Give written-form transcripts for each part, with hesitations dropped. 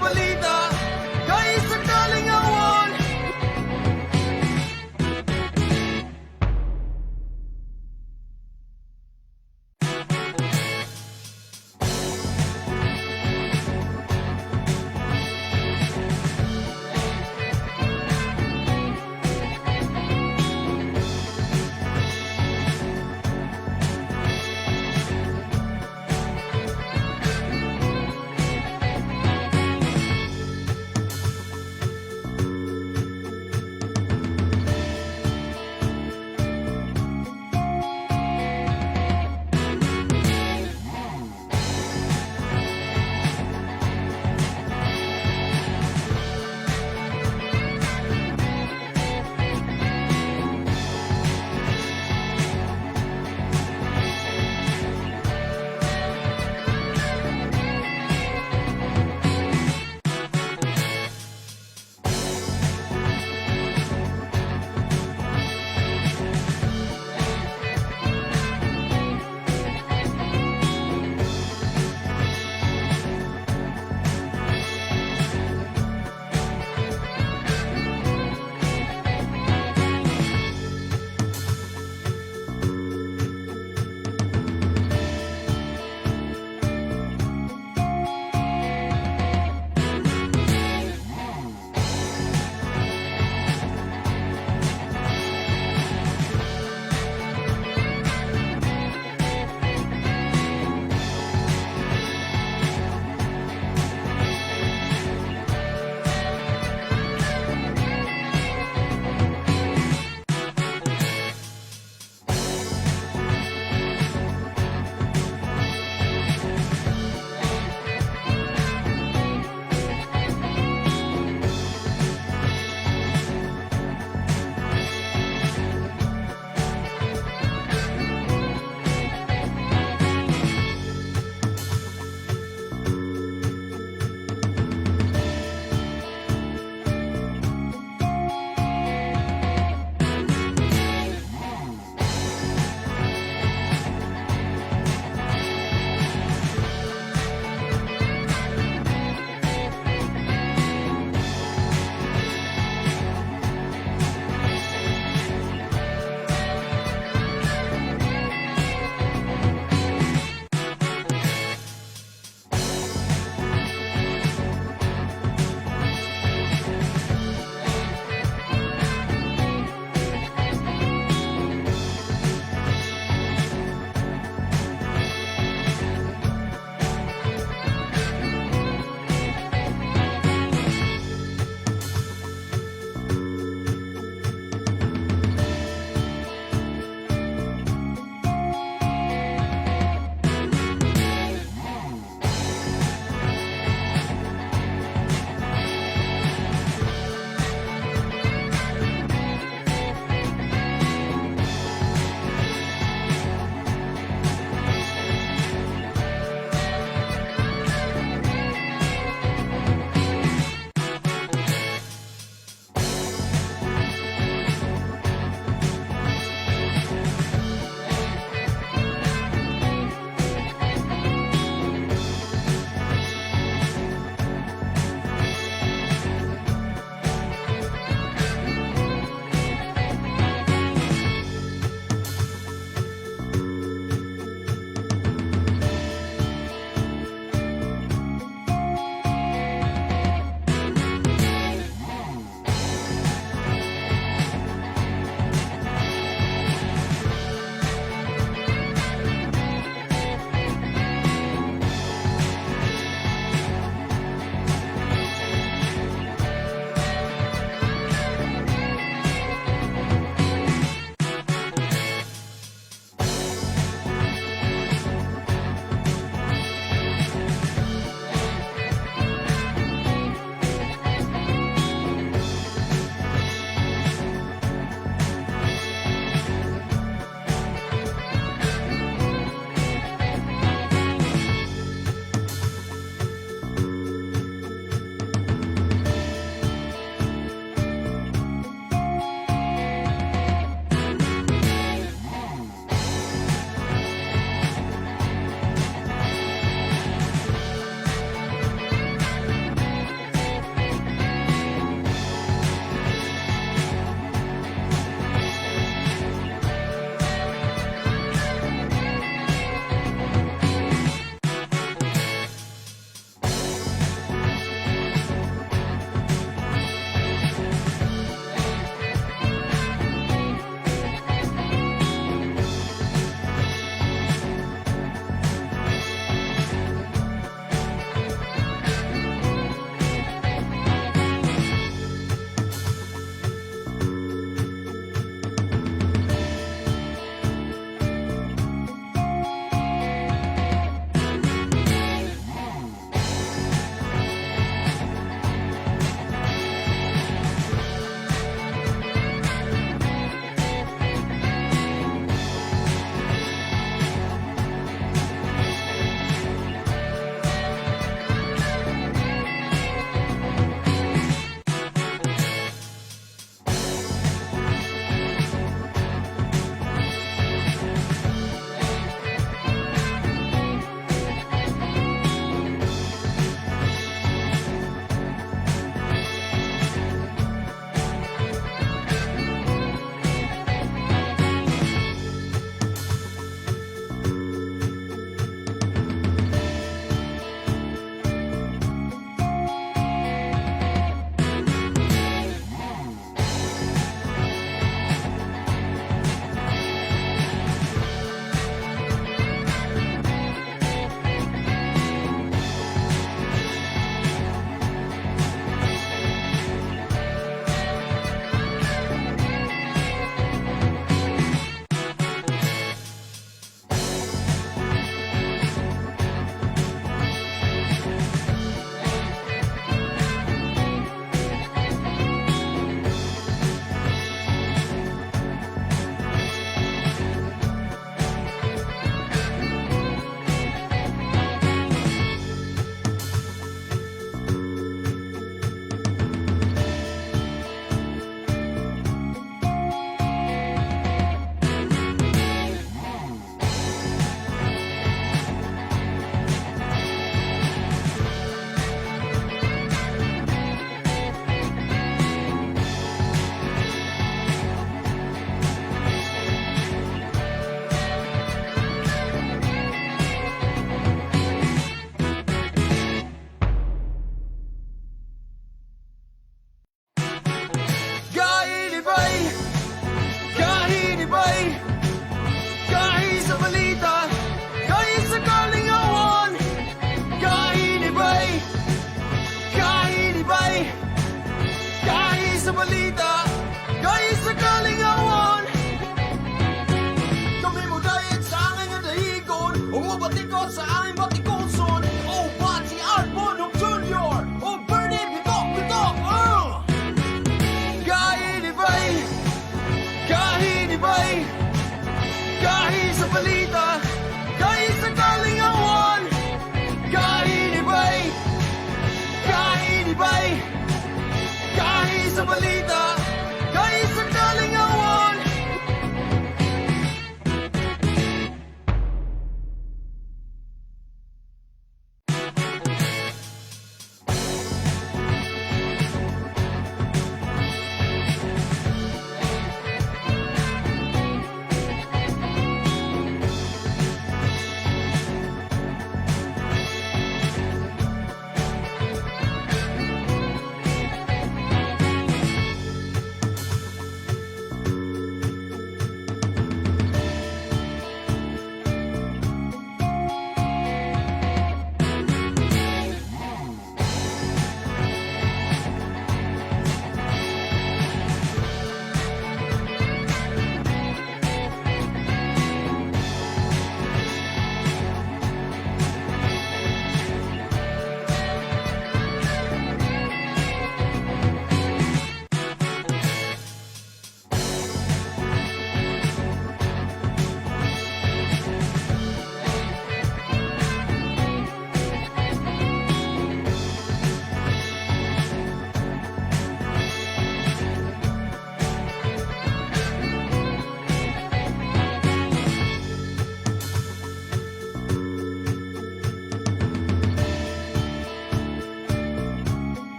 Balita kay sa kalingawan.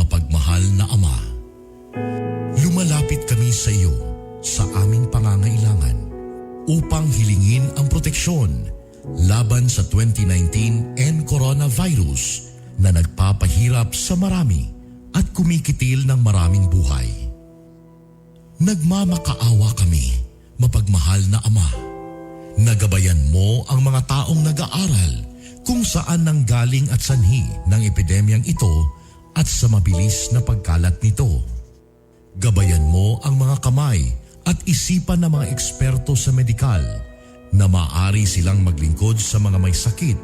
Mapagmahal na Ama, lumalapit kami sa iyo sa aming pangangailangan upang hilingin ang proteksyon laban sa 2019 N coronavirus na nagpapahirap sa marami at kumikitil ng maraming buhay. Nagmamakaawa kami, mapagmahal na Ama. Na gabayan mo ang mga taong nag-aaral kung saan nanggaling at sanhi ng epidemyang ito at sa mabilis na pagkalat nito. Gabayan mo ang mga kamay at isipan ng mga eksperto sa medikal na maaari silang maglingkod sa mga may sakit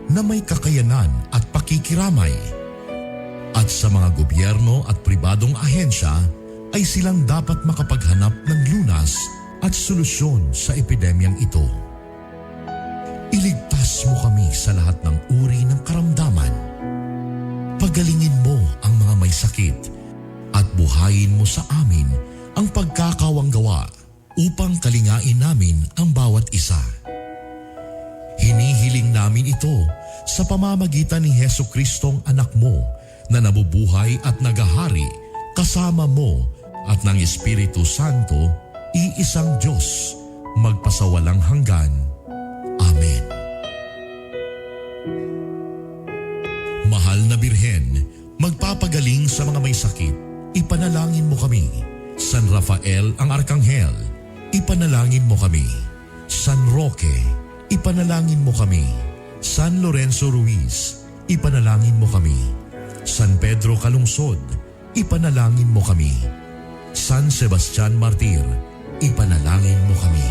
na may kakayanan at pakikiramay. At sa mga gobyerno at pribadong ahensya ay silang dapat makapaghanap ng lunas at solusyon sa epidemyang ito. Iligtas mo kami sa lahat ng uri ng karamdaman. Pagalingin mo ang mga may sakit at buhayin mo sa amin ang pagkakawanggawa upang kalingain namin ang bawat isa. Hinihiling namin ito sa pamamagitan ni Hesu Kristong anak mo na nabubuhay at nagahari kasama mo at ng Espiritu Santo, iisang Diyos, magpasawalang hanggan. Amen. Mahal na Birhen, magpapagaling sa mga may sakit, ipanalangin mo kami. San Rafael ang Arkanghel, ipanalangin mo kami. San Roque, ipanalangin mo kami. San Lorenzo Ruiz, ipanalangin mo kami. San Pedro Calungsod, ipanalangin mo kami. San Sebastian Martir, ipanalangin mo kami.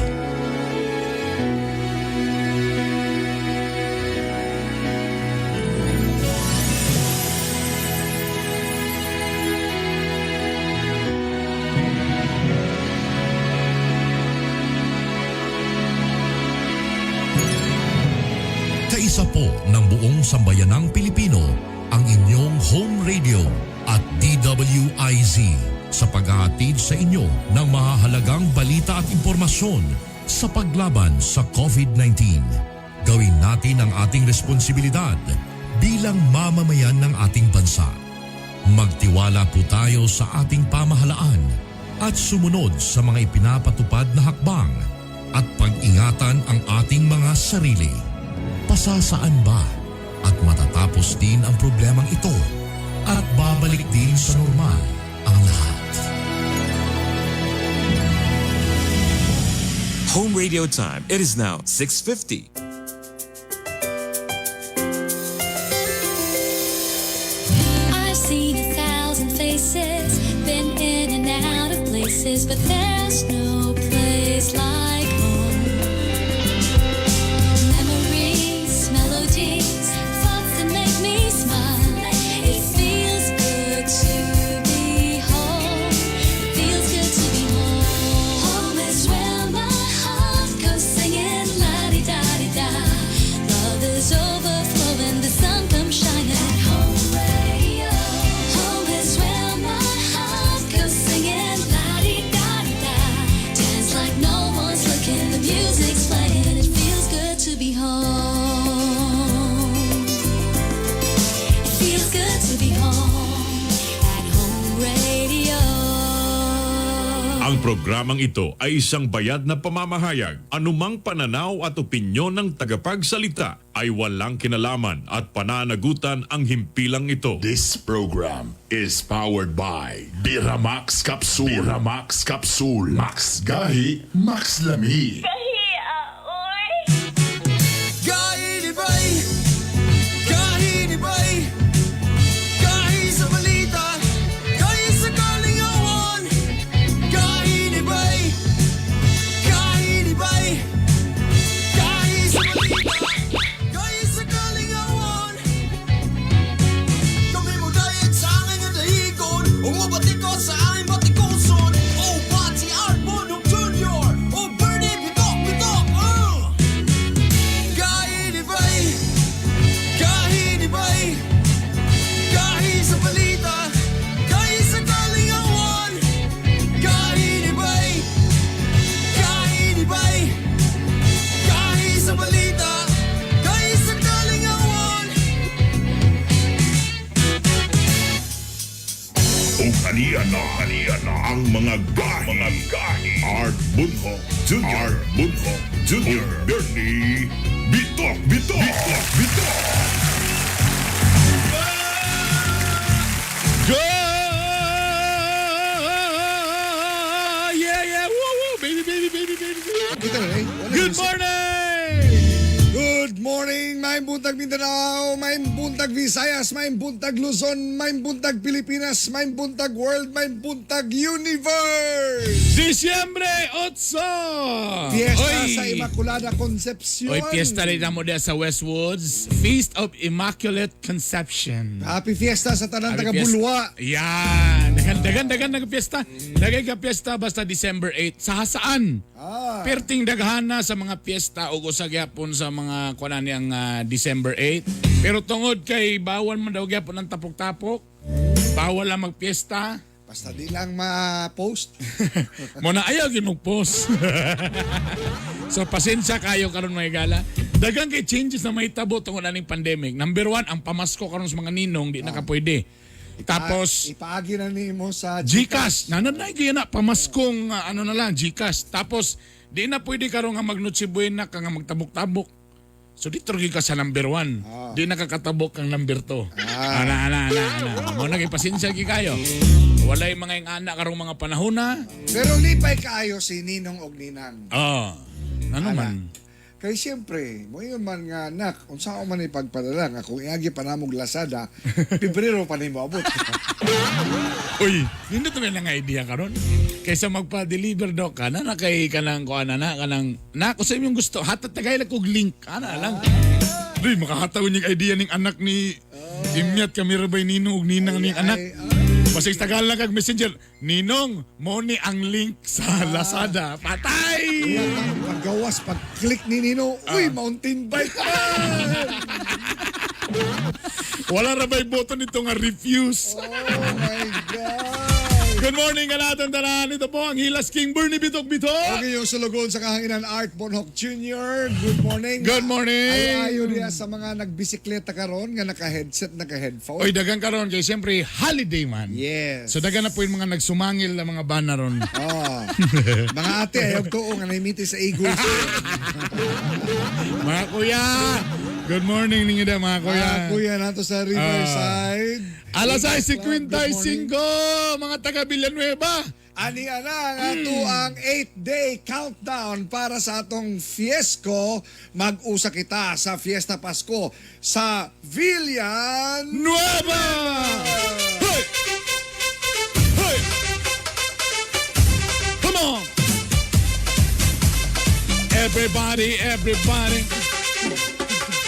Kaisa po ng buong sambayanang Pilipino ang inyong home radio at DWIZ sa paghahatid sa inyo ng mahahalagang balita at impormasyon sa paglaban sa COVID-19. Gawin natin ang ating responsibilidad bilang mamamayan ng ating bansa. Magtiwala po tayo sa ating pamahalaan at sumunod sa mga ipinapatupad na hakbang at pag-ingatan ang ating mga sarili. Pasasaan ba at matatapos din ang problemang ito at babalik din sa normal ang lahat. Home radio time. It is now 6:50. I've seen a thousand faces, been in and out of places, but there's no place like home. Memories, melodies, thoughts that make me smile. It feels good to be home. It feels good to be home. Home is where my heart goes singing la di da di da. Love is overflowing, the sun comes shining. Home radio. Home is where my heart goes singing la di da di da. Dance like no one's looking, the music's playing. It feels good to be home. It feels good to be home at Home Radio. Ang programang ito ay isang bayad na pamamahayag. Anumang pananaw at opinyon ng tagapagsalita ay walang kinalaman at pananagutan ang himpilang ito. This program is powered by Biramax Capsule. Biramax Capsule. Max Gahi, Max Lami. Gahinibay, gahinibay, gahi sa balita, gahi sa kalingawan. Gahinibay, gahinibay, gahi sa balita, gahi sa kalingawan. Kami mo dayag sa angay nga dahigon, ug mobatikos sa aming batikuson. O Pati Art Bonog Jr. O Bernie Bitok. Ug aniya na, aniya na ang mga gahi, mga gahi. Art Bunho Jr. Art Bunho Jr. Ug Bernie Bitok Bitok Bitok Bitok. Go! Yeah. Woo, woo. Baby, baby, baby, baby, baby. Kita na eh. Wala Good music. morning! Good morning, maayong buntag Mindanao, maayong buntag Visayas, maayong buntag Luzon, maayong buntag Pilipinas, maayong buntag World, maayong buntag Universe. Disyembre 8! Fiesta Oy! sa Immaculada Concepcion. Oy, fiesta rin na mo diya sa Westwoods. Feast of Immaculate Conception. Happy Fiesta sa tanan Happy taga fiesta. Bulwa. Yan. Dagan, dagan, dagan ng fiesta. Dagay ka fiesta basta December 8. Sa hasaan. Perting daghana sa mga fiesta o usa gyapon sa mga kuan niyang December 8. Pero tungod kay bawal man daw gyapon ang tapok-tapok. Bawal lang magpiesta. Basta di lang ma-post. Mo na ayaw gyud post. So pasensya kayo karon, mga gala. Daghang kay changes na mahitabo tungod aning pandemic. Number one, ang pamasko karon sa mga ninong di na ka pwede. Tapos Ipaagi na nimo sa GCash. Nananay kaya na pamaskong ano na lang GCash. Tapos di na pwede karon nga mag-Noche Buena ka nga magtabok-tabok. So dito gyud ka sa number one. Di na kakatabok ang number two. Ana, ana, ana, ana. Mo na kay pasensya gyud kayo. Walay mga ingana karong mga panahon na. Pero lipay kaayo si Ninong og Ninang. Oh. Ano Ana. man? Kay siyempre, mo ingon man nga anak, unsa man ipagpadala nga kung iagi pa namog Lazada, Pebrero pa nimo abot. Uy, nindot man lang idea karon. Kaysa magpa-deliver daw ka na na kay kanang kuan na kanang na kung sa imong gusto hatag tagay lang kog link ana lang. Uy, makahatag yung idea ning anak ni Imyat kami ra bay ninong ug ninang ning anak. Ay, Basig tagal lang kag messenger, "Ninong, mo ni ang link sa Lazada." Patay! Ay, paggawas, pag-click ni Nino, uy, mountain bike man! Wala ra bay button nito nga refuse. Oh my God! Good morning kanatong tanan. Ito po ang Hilas King Bernie Bitok Bitok. Okay, yung sulugon sa kahanginan, Art Bonhoc Jr. Good morning. Good morning. Ayo, ayo niya sa mga nagbisikleta karon nga naka-headset, naka-headphone. Oy, dagan karon kay siyempre holiday man. Yes. So dagan na po yung mga nagsumangil na mga bana ron. Oh. Mga ate, ayaw tuo nga naimiti sa Eagles. Mga kuya, good morning ninyo da mga kuya. Mga kuya nato sa Riverside. Alas Good morning. 6:55, mga taga Villanueva. Ani ana ang ato ang 8-day countdown para sa atong Fiesco. Mag-usa kita sa Fiesta Pasko sa Villan Nueva! Hey! Hey! Come on! Everybody, everybody.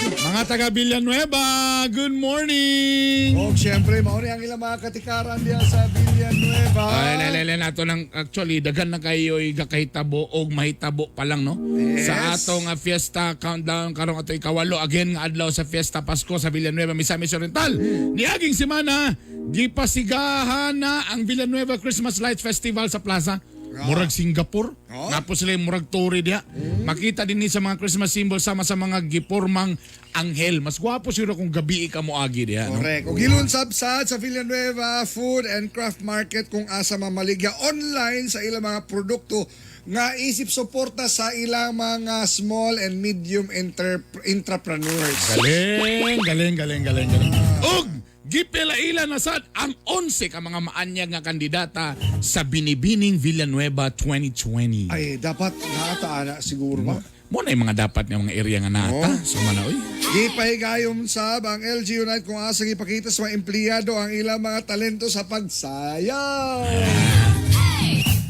Mga taga Villanueva, good morning! Og syempre, mao ni ang ilang mga katikaran diya sa Villanueva. Ay, lay, lay, lay, nato lang actually daghan na kayo gakahitabo og mahitabo pa lang, no? Yes. Sa atong fiesta countdown karong ato ikawalo again nga adlaw sa Fiesta Pasko sa Villanueva, Misamis Oriental. Niaging semana gipasigahan na ang Villanueva Christmas Lights Festival sa plaza. Murag Singapore. Oh. Napo sila yung murag tore diha. Makita din ni sa mga Christmas symbol sama sa mga gipormang anghel. Mas gwapo siguro kung gabi ka moagi diha, no? Correct. Og gilunsab sad sa Villanueva Food and Craft Market kung asa mamaligya online sa ilang mga produkto nga isip suporta sa ilang mga small and medium entrepreneurs. Galing, galing, galing, galing, galing. Ug gipila-ila na sad ang 11 ka mga maanyag nga kandidata sa Binibining Villanueva 2020. Ay, dapat naata ana siguro ba? Mo na yung mga dapat nga mga area nga nata. Oh. So man oy. Gipahigayom sab ang LG Unite kung asa gipakita sa mga empleyado ang ilang mga talento sa pagsayaw.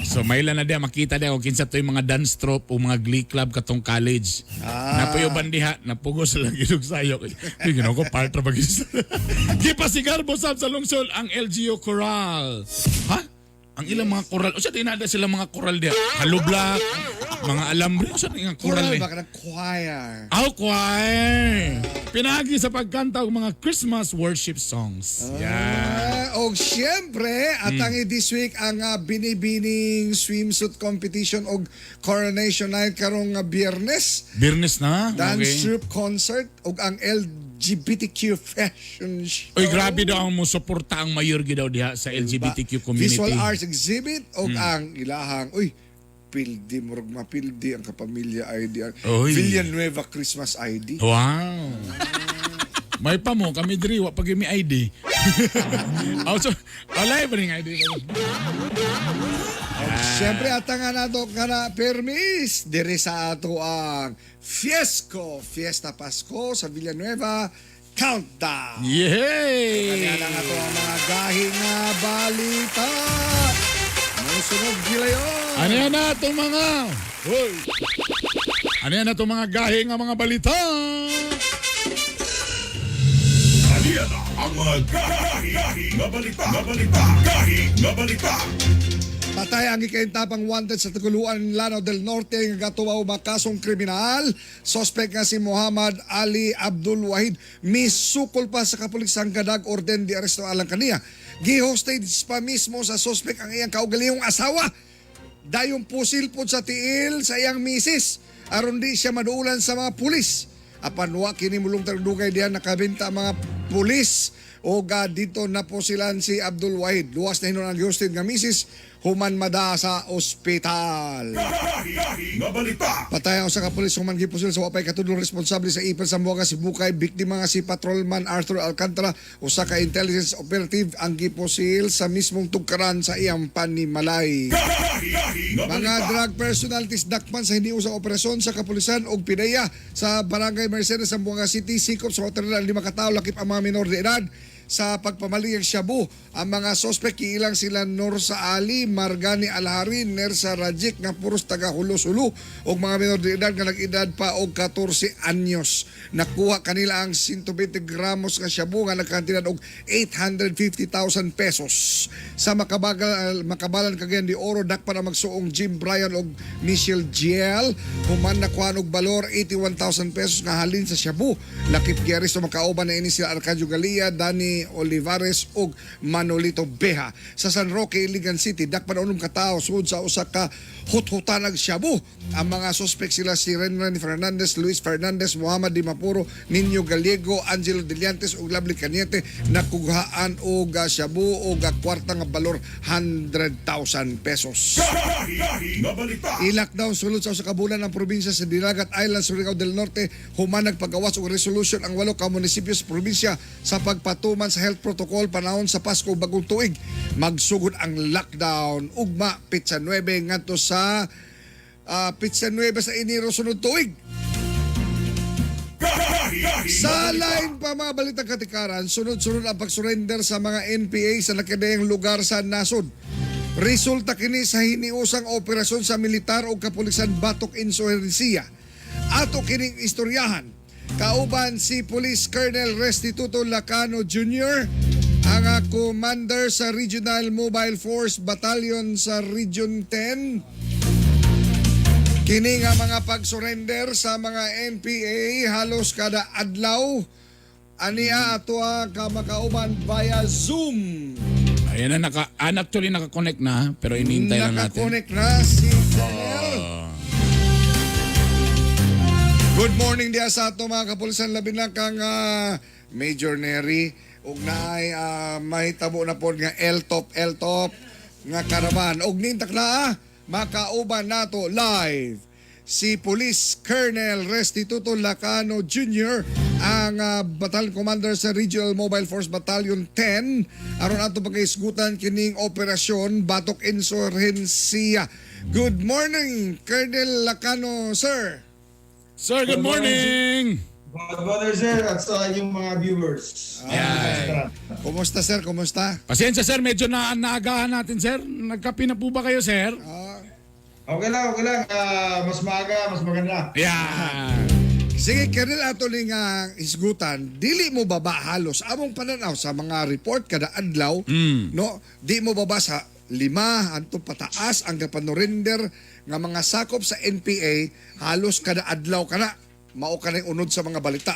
So may na diya makita diya kung kinsa to yung mga dance troupe o mga glee club katong college. Ah. Napuyoban diha, napugos lang gilog sayo. Uy, ginoo ko part ra bagis. Gipasigarbo sab sa lungsod ang LGU Choral. Ha? Ang ilang mga koral. Usa tinada sila mga koral diha. Hollow block, mga alambre. Usa nga koral Choral eh. ba kanang choir? Aw, choir. Pinagi sa pagkanta og mga Christmas worship songs. Yeah. Ah, og syempre, at ang this week ang binibining swimsuit competition og coronation night karong Biyernes. Biyernes na. Dance Okay. troupe concert og ang LGBTQ fashion show. Uy, grabe daw ang musuporta ang mayor gyud daw diha sa LGBTQ community. Visual arts exhibit o ang ilahang, uy, pildi, murag mapildi ang kapamilya ID. Uy. Villanueva Christmas ID. Wow. May pa mo kami diri wa pag mi ID. Oh, so, wala pa ring ID. Siyempre, at nga nato kana permis diri sa ato ang Fiesco, Fiesta Pasko sa Villanueva Countdown. Yay! Kanya lang ato ang mga gahi nga balita. Musunod gilayon. Ano yan na itong mga... Hoy! Ano yan na itong mga gahi nga mga balita? Aniya na ang mga gahi, gahi, nga balita, nga balita, gahi, nga balita. Patay ang gikaintapang wanted sa Taguluan, Lanao del Norte nga gatuwaw makasong kriminal. Sospek nga si Muhammad Ali Abdul Wahid misukol pa sa kapulisang kadag orden di aresto alang kaniya. Gi-hostage pa mismo sa sospek ang iyang kaugalingong asawa. Dayong pusil pod sa tiil sa iyang misis aron di siya maduulan sa mga pulis. Apan wa kini mulong tagdugay diha nakabenta ang mga pulis o ga dito na po silan si Abdul Wahid. Luwas na hinon ang hostage nga misis human mada sa ospital. Gahi, gahi, nga balita. Patay ang usa ka pulis human gipusil sa wapay katudlong responsable sa ipil sa Buanga Sibukay. Biktima nga si Patrolman Arthur Alcantara, usa ka intelligence operative ang gipusil sa mismong tugkaran sa iyang panimalay. Gahi, gahi, nga Mga balita. drug personalities dakpan sa hindi usang operasyon sa kapulisan og PDEA sa Barangay Mercedes, Zamboanga City, sikop sa hotel ang 5 ka tawo lakip ang mga minor de edad sa pagpamaligang shabu. Ang mga sospek kiilang sila Norsa Ali, Margani Alharin, Nersa Rajik nga puros taga Hulo-Sulu og mga minor de edad nga nag-edad pa og 14 anyos. Nakuha kanila ang 120 gramos nga shabu nga nagkantidad og 850,000 pesos. Sa makabagal makabalan Cagayan de Oro dakpan ang magsuong Jim Bryan og Michelle Giel human nakuha og balor 81,000 pesos nga halin sa shabu. Lakip giaresto makauban na ini sila Arcadio Galia, Danny Olivares ug Manolito Beha. Sa San Roque, Iligan City, dakpan unom ka tawo sud sa usa ka hut-hutan ag shabu. Ang mga suspect sila si Renren Fernandez, Luis Fernandez, Muhammad Di Mapuro, Nino Gallego, Angelo Deliantes ug Lovely Cañete nakughaan og shabu og kwarta nga balor 100,000 pesos. Gahi, gahi, nga balita. I-lockdown sulod sa usa ka bulan ang probinsya sa Dinagat Island, Surigao del Norte human nagpagawas og resolution ang 8 ka munisipyo sa probinsya sa pagpatuman sa health protocol panahon sa Pasko ug Bagong Tuig. Magsugod ang lockdown ugma pitsa 9 ngadto sa pitsa 9 sa Enero sunod tuig. Gahi, gahi, Sa nga balita. line pa mga balitang katikaran, sunod-sunod ang pagsurrender sa mga NPA sa nakadayang lugar sa nasod. Resulta kini sa hiniusang operasyon sa militar o kapulisan Batok Insurhensiya. Ato kining istoryahan. Kauban si Police Colonel Restituto Lacano Jr., ang commander sa Regional Mobile Force Battalion sa Region 10. Kini nga mga pag-surrender sa mga NPA halos kada adlaw ania ato ang kamakauban via Zoom. Ayan na, actually naka-connect na, pero iniintay lang natin. Nakakonect na si Colonel. Good morning diya sa ato mga kapulisan, labi na kang Major Neri ug naay mahitabo na pod nga L-top L-top nga karavan ug nintak na makauban nato live si Police Colonel Restituto Lacano Jr., ang Battalion Commander sa Regional Mobile Force Battalion 10 aron ato pagkaisgutan kining operasyon Batok Insurhensiya. Good morning, Colonel Lacano, sir. Sir, good morning! Good morning, sir, at sa inyong mga viewers. Yan. Kumusta, sir? Kumusta? Pasensya, sir, medyo na naagahan natin, sir. Nagkape na po ba kayo, sir? Okay lang, okay lang. Mas maaga, mas maganda. Yan. Sige, Colonel, ato ning isgutan, dili mo baba halos among pananaw sa mga report kada adlaw, no? Di mo baba sa 5 anto pataas ang gapanorender nga mga sakop sa NPA halos kada adlaw kana mao ka unod sa mga balita.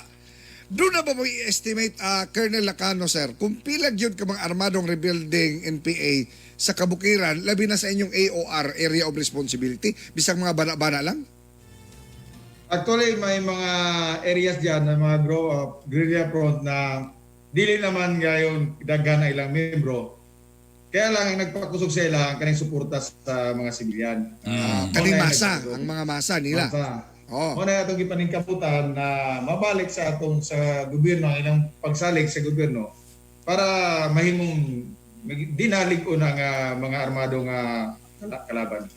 Doon na ba mo i-estimate, Colonel Lacano, sir, kung pila gyud ka mga armadong rebuilding NPA sa kabukiran, labi na sa inyong AOR, Area of Responsibility, bisag mga bana-bana lang? Actually, may mga areas dyan na mga guerrilla front na dili naman ngayon daghan na ilang membro. Kaya lang ang nagpakusog sila ang kaning suporta sa mga sibilyan. Kaning masa, ang mga masa nila. Masa. Oh. Mao na atong gipaningkamutan na mabalik sa atong sa gobyerno ang ilang pagsalig sa gobyerno para mahimong dinalig ko ng mga armado nga kalaban.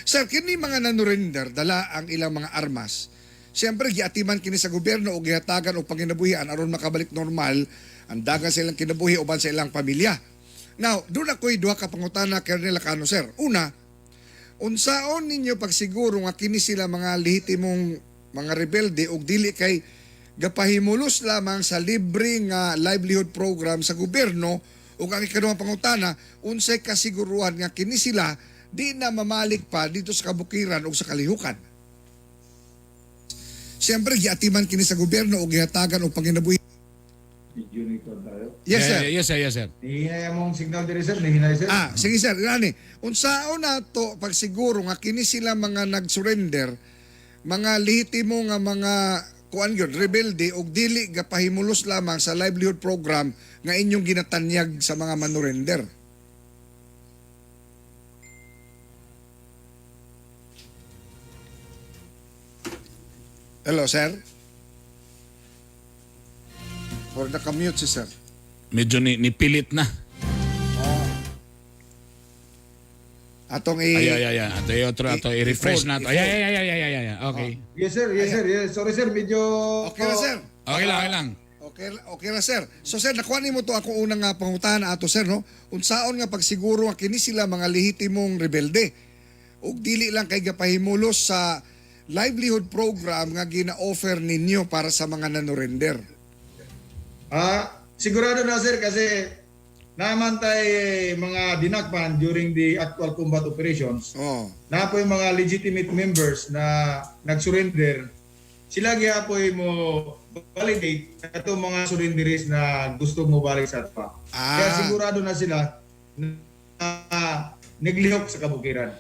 Sir, kini mga nanurender dala ang ilang mga armas. Siyempre giatiman kini sa gobyerno o gihatagan og panginabuhian aron makabalik normal ang dagan sa ilang kinabuhi uban sa ilang pamilya. Now, doon ako'y duha ka pangutana, Colonel Lacano, sir. Una, unsaon ninyo pagsiguro nga kini sila mga lehitimong mga rebelde ug dili kay gapahimulos lamang sa libre nga livelihood program sa gobyerno? Ug ang ikaduhang pangutana, unsay kasiguruhan nga kini sila di na mamalik pa dito sa kabukiran ug sa kalihukan? Siyempre giatiman kini sa gobyerno ug gihatagan og panginabuhi. Medyo nito tayo. Yes, sir. Yes, sir. Yes, sir. Nihinay mong signal diri, sir, nihinay, sir. Sige sir, inani. Unsaon nato pagsiguro nga kini sila mga nag-surrender, mga lehitimo nga mga kuan gyud rebelde ug dili gapahimulos lamang sa livelihood program nga inyong ginatanyag sa mga manurender? Hello, sir. Or naka-mute si sir. Medyo nipilit na. Atong Ay, ay, ay, ay. Ato, otro, ato, i-refresh na ato. Ay, ay, ay, ay, ay, ay, ay. Okay. Yes, sir. Yes, sir. Yes. Sorry, sir. Medyo... Okay na, sir. Okay lang, okay lang. Okay na, sir. So, sir, nakuha nimo to akong unang nga pangutana ato, sir, no? Unsaon nga pagsiguro nga kini sila mga lehitimong rebelde ug dili lang kay gapahimulos sa livelihood program nga gina-offer ninyo para sa mga nanorender? Sigurado na, sir, kasi naman tay mga dinakpan during the actual combat operations. Oh. Na po yung mga legitimate members na nag-surrender, sila gihapoy mo validate atong mga surrenderies na gusto mo balik sa atpa. Kaya sigurado na sila na naglihok sa kabukiran.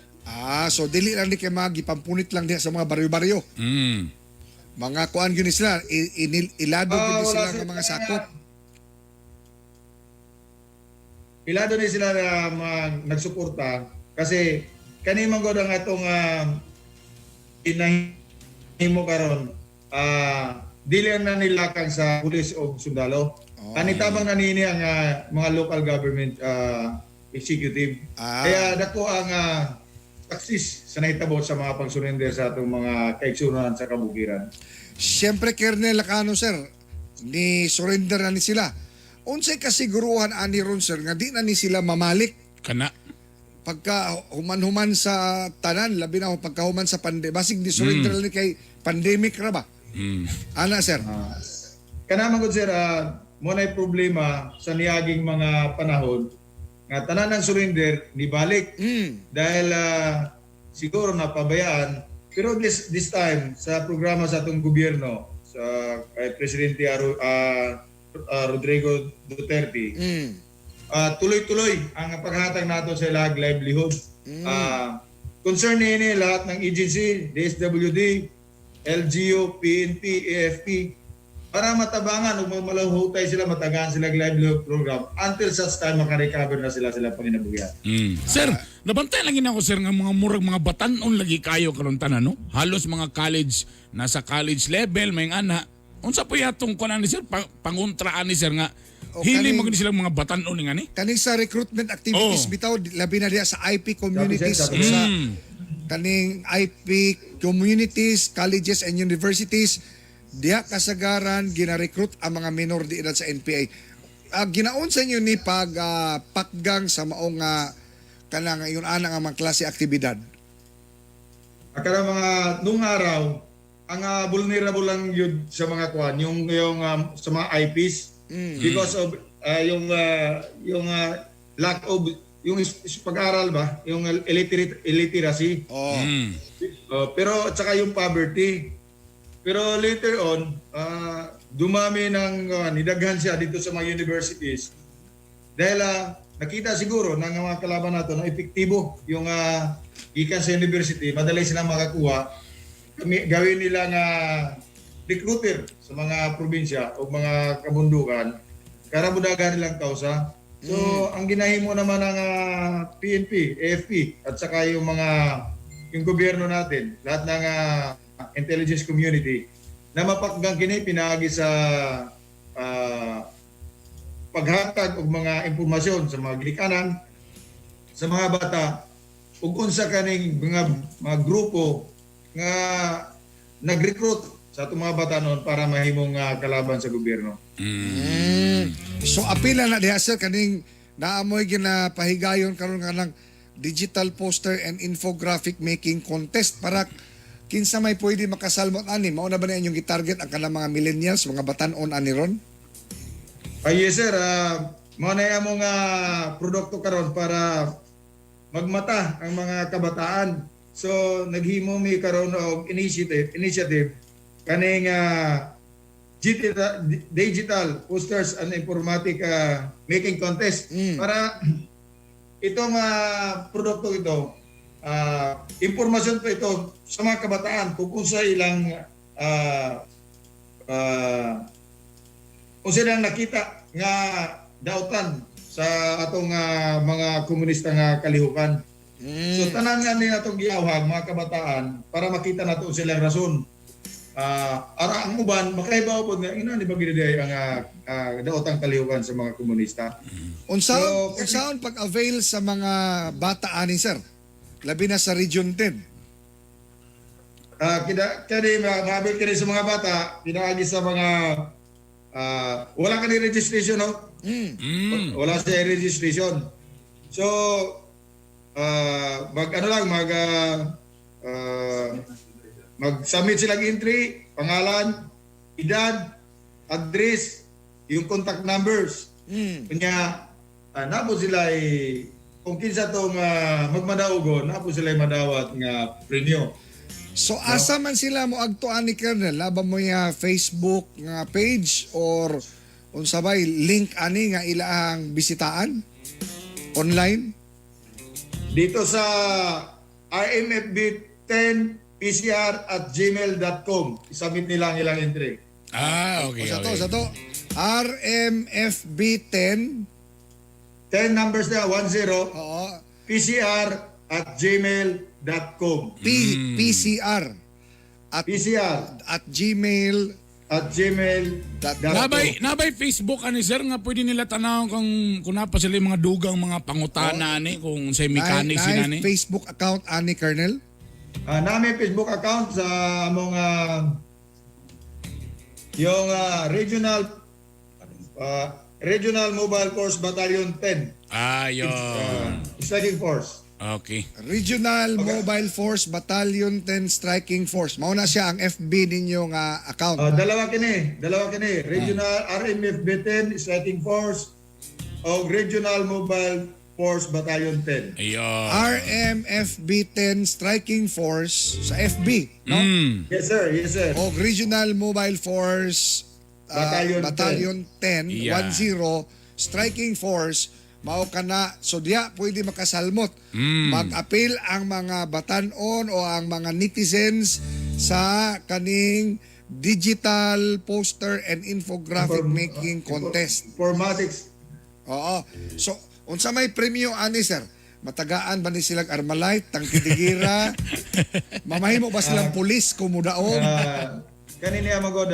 So dili lang ni kay mga gipampunit lang diha sa mga baryo-baryo. Mga kuan gyud ni sila, ilado gyud ni Wala sila sila. nga mga sakop. Ilado ni sila na mga nagsuporta kasi kanimang gud ang atong inahimo karon, dili na nilakang sa pulis o sundalo. Anitabang na nini ang mga local government executive. Kaya dako ang success sa nahitabo sa mga pagsurrender sa atong mga kaigsunan sa kabukiran. Siyempre, Colonel Lacano, sir, ni surrender na ni sila. Unsay kasiguruhan ani ron, sir, nga di na ni sila mamalik? Kana. Pagka human-human sa tanan, labi na pagka human sa pandemic, basig di surrender ni kay pandemic ra ba? Ana, sir. Kana man gud, sir, mo na'y problema sa niaging mga panahon nga tanan ng surrender nibalik. Dahil siguro napabayaan. Pero this time sa programa sa atong gobyerno sa kay Presidente Rodrigo Duterte, tuloy-tuloy ang paghatag nato sa ilang livelihood. Concern niini lahat ng agency, DSWD, LGU, PNP, AFP, para matabangan ug malahutay sila, matagaan sila og livelihood program until such time makarecover na sila sila panginabuhian. Sir, nabantay lang gina ako, sir, nga mga murag mga batan-on lagi kayo karon tanan, no? Halos mga college, nasa college level, may ana. Unsa po yatong kuan ni sir, panguntraan ni sir nga O, hili kaning mo gini silang mga batan-on nga ni? Kaning sa recruitment activities bitaw labi na diha sa IP communities Sabi, sir, sabi. sa kaning IP communities, colleges and universities diha kasagaran gina-recruit ang mga minor di edad sa NPA. Ginaon sa inyo ni pag pakgang sa maong kanang ingon ana nga mga klase aktibidad? Akala mga nung araw ang vulnerable lang yun sa mga kuan, yung sa mga IPs because of yung lack of yung pag-aral ba, yung illiteracy. Pero at saka yung poverty. Pero later on, dumami ng nidaghan siya dito sa mga universities. Dahil nakita siguro ng mga kalaban nato na epektibo yung gikan sa university, madali silang makakuha. Gawin nila nga recruiter sa mga probinsya o mga kabundukan karabudagan nilang kausa. So ang ginahimo naman ng PNP, AFP at saka yung mga yung gobyerno natin, lahat ng intelligence community na mapakgang kini pinaagi sa paghatag og mga impormasyon sa mga gilikanan, sa mga bata ug unsa kaning mga grupo nga nag-recruit sa atong mga bata noon para mahimong kalaban sa gobyerno. So apila na diha, sir, kaning naamoy ginapahigayon karon kanang digital poster and infographic making contest para kinsa may pwede makasalmot ani. Mao na ba na inyong gitarget ang kanang mga millennials, mga batan-on ani ron? Ay, yes sir, mao na yung among produkto karon para magmata ang mga kabataan. So naghimo mi karon og initiative kaning digital posters and informatic making contest para itong produkto ito, impormasyon po ito sa mga kabataan kung unsa ilang kung silang nakita nga dautan sa atong mga komunista nga kalihukan. So tanan nga ni atong giawhag mga kabataan para makita nato silang rason. Ara ang uban makaibaw pod nga ina ni ba gid ang daotang kalihukan sa mga komunista. Unsaon So, unsaon pag-avail sa mga bata ani, sir? Labi na sa Region 10. Kina kani ma-avail kini sa mga bata pinaagi sa mga wala kani registration, no? Wala sa registration. So mag ano lang mag mag-submit silang entry, pangalan, edad, address, yung contact numbers. Kanya napo sila ay kung kinsa tong magmadaugo, napo sila ay madawat nga premyo. So asa man sila mo agto ani, Colonel? Laba mo ya Facebook nga page or unsa bay link ani nga ilaang bisitaan online? Dito sa rmfb10pcr@gmail.com. Isubmit nila ang ilang entry. Ah, okay. O sa to, okay. sa to RMFB10 10 numbers na, 10 oo pcr@gmail.com. P PCR at PCR @gmail at gmail.com. Nabay Facebook ani, sir, nga pwede nila tanaw kung napa sila yung mga dugang mga pangutana ani kung sa mechanics Nay- sila nay ani. Facebook account ani, Colonel? Nami Facebook account sa among yung regional Mobile Force Battalion 10. Ayon. Striking Force. Okay. Regional Mobile Force Battalion 10 Striking Force. Mao na siya ang FB ninyo nga account. Dalawa kini, dalawa kini. Regional RMFB 10 Striking Force o Regional Mobile Force Battalion 10. Ayon. RMFB 10 Striking Force sa FB, no? Yes sir, yes sir. O Regional Mobile Force Battalion 10. Battalion 10, 10 Striking Force mao kana. So diya pwede makasalmot. Mag-appeal ang mga batan-on o ang mga netizens sa kaning digital poster and infographic making contest. Informatics. Oo. So, unsa may premyo ani, sir? Matagaan ba ni silang Armalite, tangkidigira? Mamahimo ba silang pulis kung mudaog? Kanini ang magod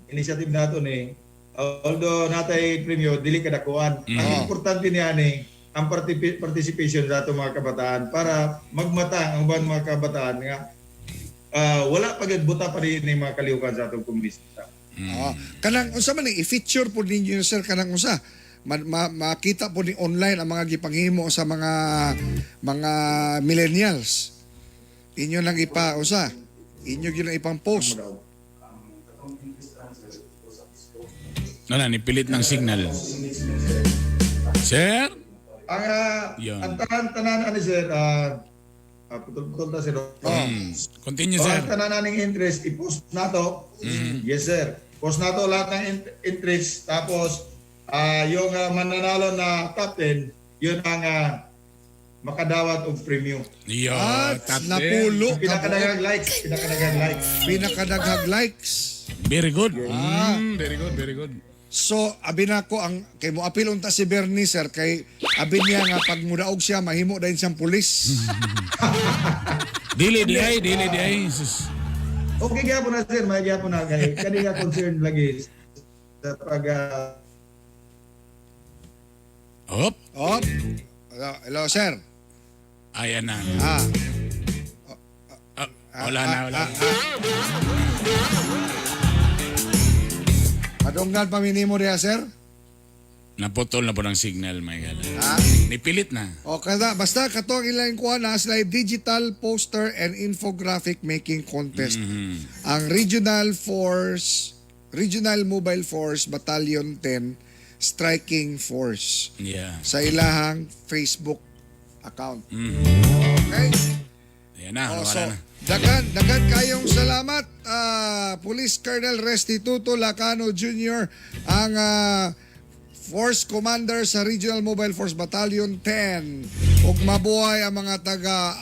initiative nato ni, although natay premyo dili kadakuan. Ang importante niya ni ang participation sa ato mga kabataan para magmata ang uban mga kabataan nga wala pa gyud, buta pa rin ni mga kalihukan sa atong komunista. Oo. Kanang unsa man ni i-feature po ninyo, sir, kanang unsa makita po ni online ang mga gipanghimo sa mga millennials. Inyo lang ipa unsa? Inyo gyud ang ipang post. Wala, nipilit ng signal. Sir? Ang Yan. ang tanan tanan ani sir, putol-putol ta sir. Continue, Oh, sir. ang tanan naning interest i-post nato. Yes sir. Post nato lahat ng interest tapos yung mananalo na top 10 yun ang makadawat og premyo. Yo, At top 10. napulo Ang pinakadaghang likes, pinakadaghang likes. Pinakadaghang likes. Very good. Very good, very good. So, abi na ko ang kay mo apil unta si Bernie sir kay abi niya nga pag mudaog siya mahimo dayon siyang pulis. Dili di ay, dili di ay. Sus. Okay gyapon na sir, may gyapon na kay kani nga concern lagi sa pag Hop. Op. Hello, hello sir. Ayan na. Ah, Ah, wala na, wala na. Padunggan pa minimo diha sir. Naputol na po ng signal, my God. Ah. Nipilit na. O kada basta kato ang ilang kuha na sila ay digital poster and infographic making contest. Ang Regional Mobile Force Battalion 10 Striking Force sa ilahang Facebook account. Okay? Ayan na, Oh, wala so, na. daghan kayong salamat, Police Colonel Restituto Lacano Jr., ang Force Commander sa Regional Mobile Force Battalion 10. Ug mabuhay ang mga taga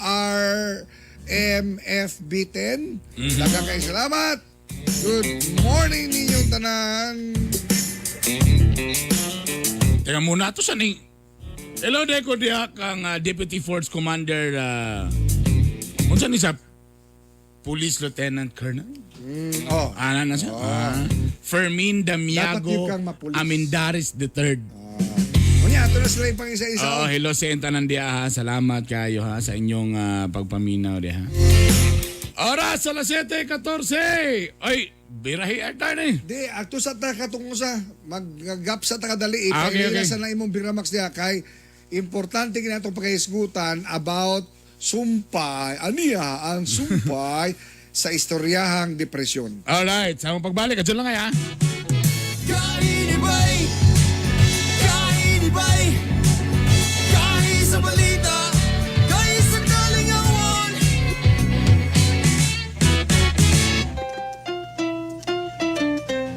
RMFB 10. Daghan kayong salamat. Good morning ninyong tanan. Teka muna, ito sa ni... Hello, Deko diha kang Deputy Force Commander, unsa ni sa Police Lieutenant Colonel? Oh. Ana na siya? Ah. Fermin Dapat Damiago yun kang mapulis. Amindaris III. Unya, ato na sila yung pang-isa-isa. Oo, hello sa tanan diha ha. Salamat kayo ha sa inyong pagpaminaw diha. Oras alas 7:14. Ay, birahi ata ni. Di, ato sa ta katong usa, maggap sa ta kadali. Ah, okay, okay. Sa na imong Biramax diha kay importante kini atong pakahisgutan about sumpay, aniya ang sumpay sa istoryahang depresyon. Alright, sa among pagbalik, adyo lang ay ha. Kainibay, kainibay, kahi sa balita, kahi sa kalingawan.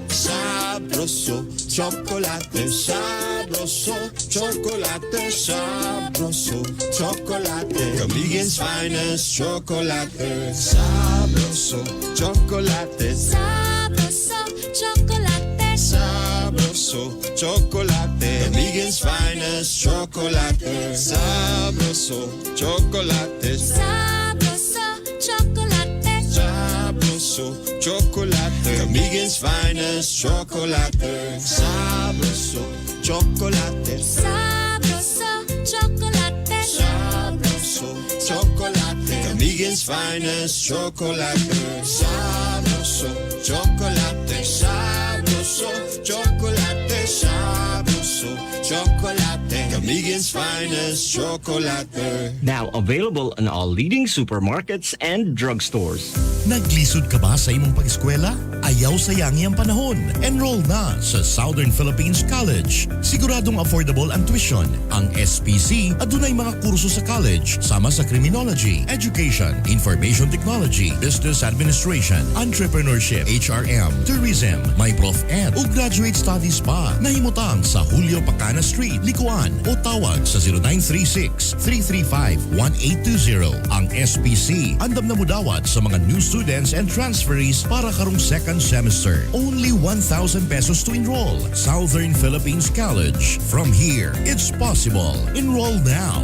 Sabroso, chocolate, sabroso, chocolate, sabroso, chocolate. Comedian's finest chocolate. Sabroso, chocolate, Sabroso, chocolate. Sabroso, chocolate. Comedian's finest chocolate. Sabroso, chocolate, Sabroso, chocolate. Sabroso, chocolate. Comedian's finest chocolate. Sabroso, chocolate. Sabroso, chocolate. Sabroso, chocolate. Comedian's finest chocolate. Sabroso, chocolate. Sabroso, chocolate. Sabroso, chocolate. Comedian's finest chocolate. Now available in all leading supermarkets and drugstores. Naglisod ka ba sa imong pag-eskwela? Ayaw sayangi ang panahon. Enroll na sa Southern Philippines College. Siguradong affordable ang tuition. Ang SPC adunay mga kurso sa college sama sa criminology, education, information technology, business administration, entrepreneurship, HRM, tourism, may prof ed o graduate studies pa. Nahimutang sa Julio Pacana Street, Licoan o tawag sa 0936-335-1820. Ang SPC andam na mudawat sa mga new students and transferees para karong second semester. Only 1,000 pesos to enroll. Southern Philippines College. From here, it's possible. Enroll now.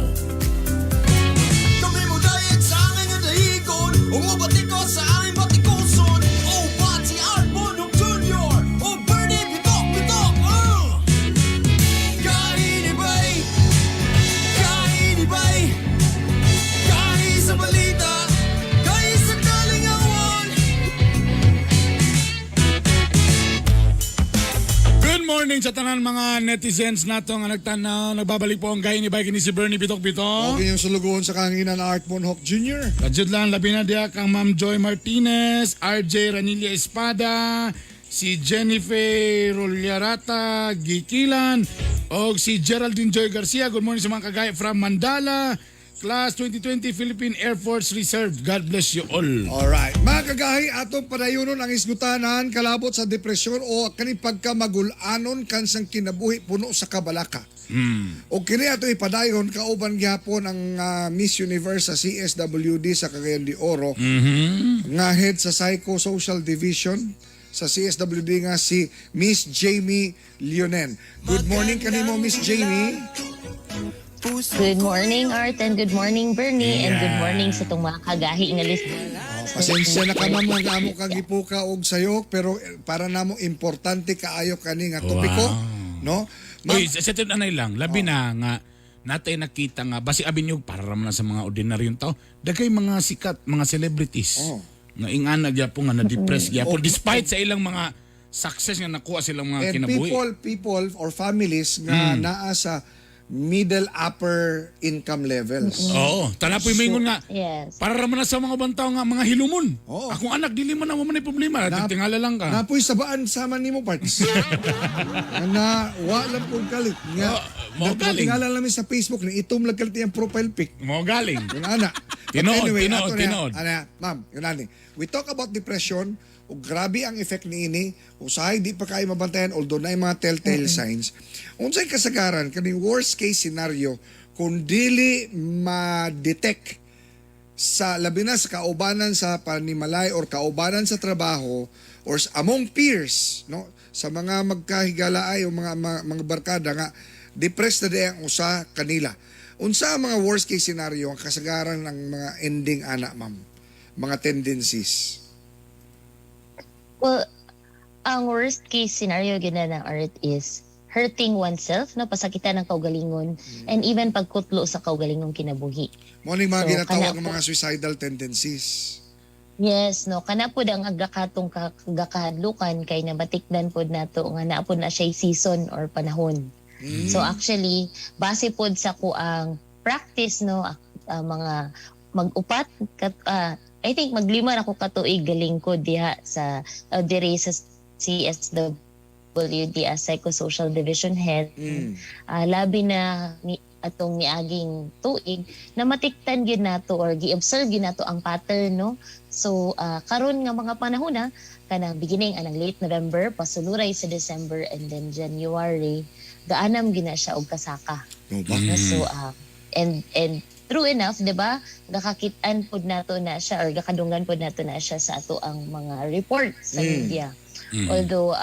Kami mo diet sa aming dahigon, umubati ko sa aming batikuson. O Bati Art Bonong Jr., o Bernie Bitok Bitok. Kainibay, kainibay, kahi sa balita, kahi sa kalingawan. Good morning sa tanan mga netizens nato nga nagtanaw. Nagbabalik po ang gay ni Bike ni si Bernie Bitok Bitok. Okay yung sulugoon sa kanginan na Art Bonhoc Jr. Kadyod lang, labi na diha kang Ma'am Joy Martinez, RJ Ranilla Espada, si Jennifer Rolyarata Gikilan, o si Geraldine Joy Garcia. Good morning sa mga kagaya from Mandala. Class 2020 Philippine Air Force Reserve. God bless you all. Alright. Mga kagahi, atong padayonon ang isgutanan kalabot sa depresyon o kani pagkamagulanon kansang kinabuhi puno sa kabalaka. O kini ato ipadayon kauban gihapon ang Miss Universe sa CSWD sa Cagayan de Oro nga head sa Psychosocial Division sa CSWD nga si Miss Jamie Leonen. Good morning kanimo, Miss Jamie. Good morning, Art, and good morning, Bernie, and good morning sa itong mga kagahi nga list. Pasensya na ka, ma'am, nga amo kang gipuka og sayok, pero para namo importante kaayo kani nga topiko, no? Ma'am, Uy, sa anay lang, labi na nga natay nakita nga basi abi niyo para raman lang sa mga ordinaryong tao, daghay mga sikat, mga celebrities. Nga ingana gyapon nga na-depress gyapon despite sa ilang mga success nga nakuha silang mga and kinabuhi. people people or families nga naa sa middle upper income levels. Oo, tanapoy maingon nga. Yes. Para raman na sa mga ubang tao nga mga hilumon. Oo. Akong anak dili man na wa man ay problema, tingala lang ka. Napoy sabaan sama nimo, parts. Na wa lang pud kalit nga. Oo, mao galing. Tingala lang mi sa Facebook ni itom lang kalit iyang profile pic. Mo galing. Yung ana. But Tinuod, anyway, tinuod, ato na, tinuod. Ana, ma'am, yun ani. We talk about depression, ug grabe ang effect niini. Usahay di pa kayo mabantayan although na mga telltale signs. Unsay kasagaran kaning worst case scenario kung dili ma-detect sa labi na sa kaubanan sa panimalay or kaubanan sa trabaho or among peers, no, sa mga magkahigalaay o mga barkada nga depressed na di ang usa kanila, unsa ang mga worst case scenario, ang kasagaran ng mga ending ana, ma'am, mga tendencies? Well, ang worst case scenario gina ng Art is hurting oneself, no, pasakitan ng kaugalingon, and even pagkutlo sa kaugalingong kinabuhi. Mo ning mga So, ginatawag kana ng mga suicidal tendencies. Yes, no, kana pud ang agakatong gakahadlukan kay nabatikdan pud nato nga naa pud na siya season or panahon. So actually, base pod sa ko ang practice, no, mga mag-upat kat, I think maglima na ko katuig galingkod diha sa diri sa CSWD as Psychosocial Division Head. Labi na ni atong niaging tuig na matiktan gyud nato or gi-observe gyud nato ang pattern, no. So karon nga mga panahon na kanang beginning anang late November pasuluray sa December and then January, gaanam gyud na siya og kasaka. No ba? No? So and true enough, 'di ba? Gakakit-an pud nato na siya or gakadunggan pud nato na siya sa ato ang mga report sa media. Although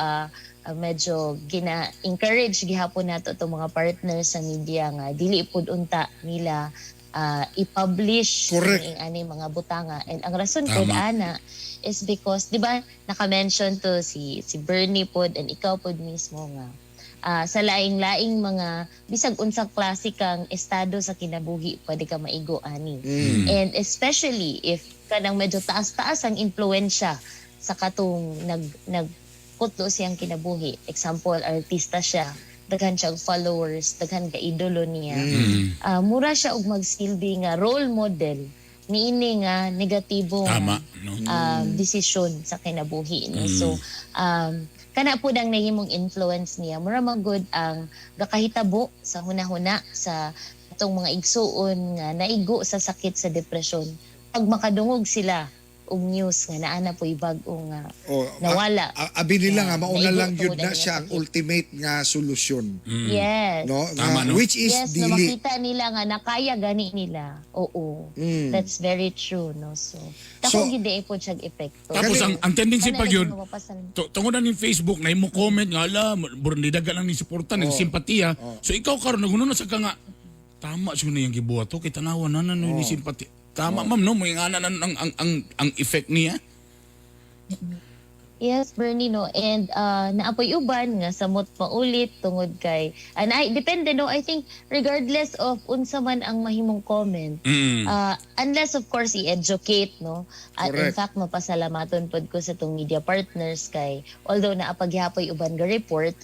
medyo gina-encourage gihapon nato itong mga partners sa media nga dili pud unta nila i-publish ning ani mga butanga. And ang rason pud ana is because, 'di ba, naka-mention to si si Bernie pod and ikaw pod mismo nga sa laing-laing mga bisag unsang klase kang estado sa kinabuhi pwede ka maigo ani. And especially if kanang medyo taas-taas ang impluwensya sa katong nag nagkutlo siyang kinabuhi. Example, artista siya, daghan siyang followers, daghan ka idolo niya. Mura siya og magsilbi nga role model niini nga negatibo nga Tama, no? Desisyon sa kinabuhi, no. So kana po ang nahimong influence niya, mura man gud ang gakahitabo sa hunahuna sa atong mga igsuon nga naigo sa sakit sa depresyon pag makadungog sila og news nga naa na po'y bag-o nga O, nawala. Abi nila nga Yeah, mauna naigo lang yun tungod na ang siya ang sakit. ultimate nga solusyon. Yes. No? Tama, Nga, no? which is Yes, no, dili. makita nila nga nakaya gani nila. Oo. That's very true, no. So, So, dako gid eh po siyang epekto. Tapos ang tendency Kana pa lagi yun, mapapasan. tungod na ning Facebook na imo comment nga ala, burong daga lang ni suporta, oh, simpatiya. So ikaw karon naguno na sa ka nga tama siya na yung gibuhat to kay tanawa na na no, ni simpatiya. Tama, ma'am, no, mo ingana na ang effect niya. Yes, Bernie, no. And naapoy uban nga samot maulit tungod kay and I depende, no. I think regardless of unsa man ang mahimong comment, unless of course i-educate, no. At in fact mapasalamaton pod ko sa tong media partners kay although naapagyapoy uban ga report,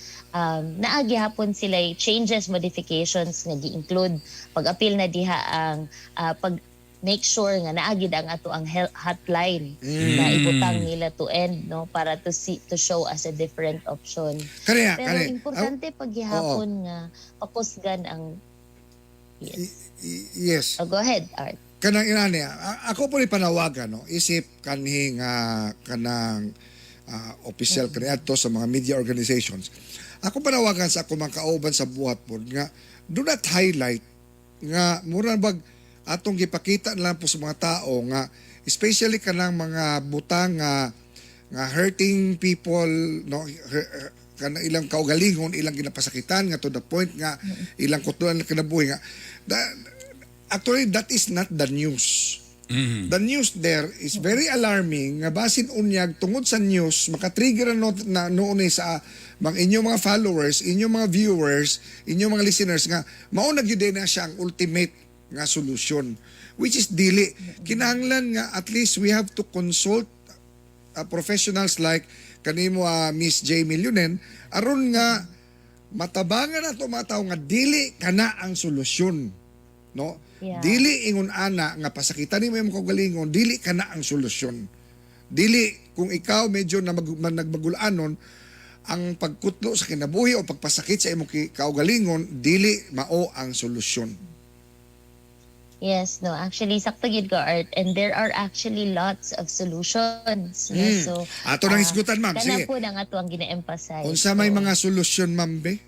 naa gihapon sila changes, modifications nga gi-include pag-apil na diha ang pag make sure nga naa gid ang ato ang hotline na ibutang nila to end, no, para to see, to show as a different option. Kaya, Pero kaya. importante paghihapon nga pakusgan ang Yes. Yes. Oh, go ahead, Art. Kanang inani, ako po ni panawagan, no, isip kanhi nga kanang opisyal kaniadto sa mga media organizations. Ako panawagan sa ako mga kauban sa buhat po nga do not highlight nga mura bag atong gipakita na lang po sa mga tao nga especially kanang mga butang nga nga hurting people, no, kanang ilang kaugalingon, ilang ginapasakitan nga to the point nga ilang kutulan na kinabuhi nga actually that is not the news. The news there is very alarming nga basin unyag tungod sa news makatrigger na, na noon eh sa mga inyong mga followers, inyong mga viewers, inyong mga listeners nga mao na gyud na siya ang ultimate nga solusyon, which is dili. Kinahanglan nga at least we have to consult professionals like kanimo, Miss Jamie Lunen, aron nga matabangan nato mga tao nga dili kana ang solusyon, no? Dili ingon ana nga pasakitan nimo imong kaugalingon, dili kana ang solusyon. Dili kung ikaw medyo na nagbagulanon ang pagkutlo sa kinabuhi o pagpasakit sa imong kaugalingon, dili mao ang solusyon. Yes, no, actually sakto gid ko, Art, and there are actually lots of solutions, no? So Ato nang hisgutan, ma'am. Kana Sige. po na nga to ang gina-emphasize. Unsa may So, mga solusyon, ma'am be?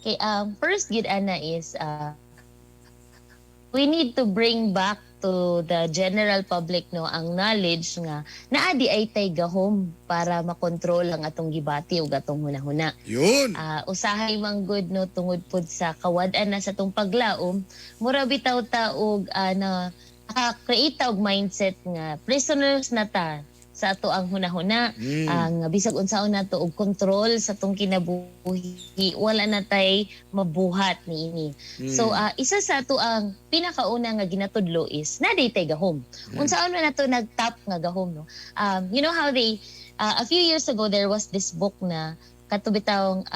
Okay, first gid ana is we need to bring back to the general public, no, ang knowledge nga naa di ay tay gahom para makontrol ang atong gibati ug atong hunahuna. Yun. Usahay man gud, no, tungod pud sa kawad-an na sa atong paglaom, mura bitaw ta og na naka-create ta og mindset nga prisoners na ta sa ato ang hunahuna, ang bisag unsaon nato og control sa atong kinabuhi, wala na tay mabuhat niini. So isa sa ato ang pinakauna nga ginatudlo is naa diay tay gahom. Unsaon man nato nagtap nga gahom, no? You know how they a few years ago there was this book na kato bitawng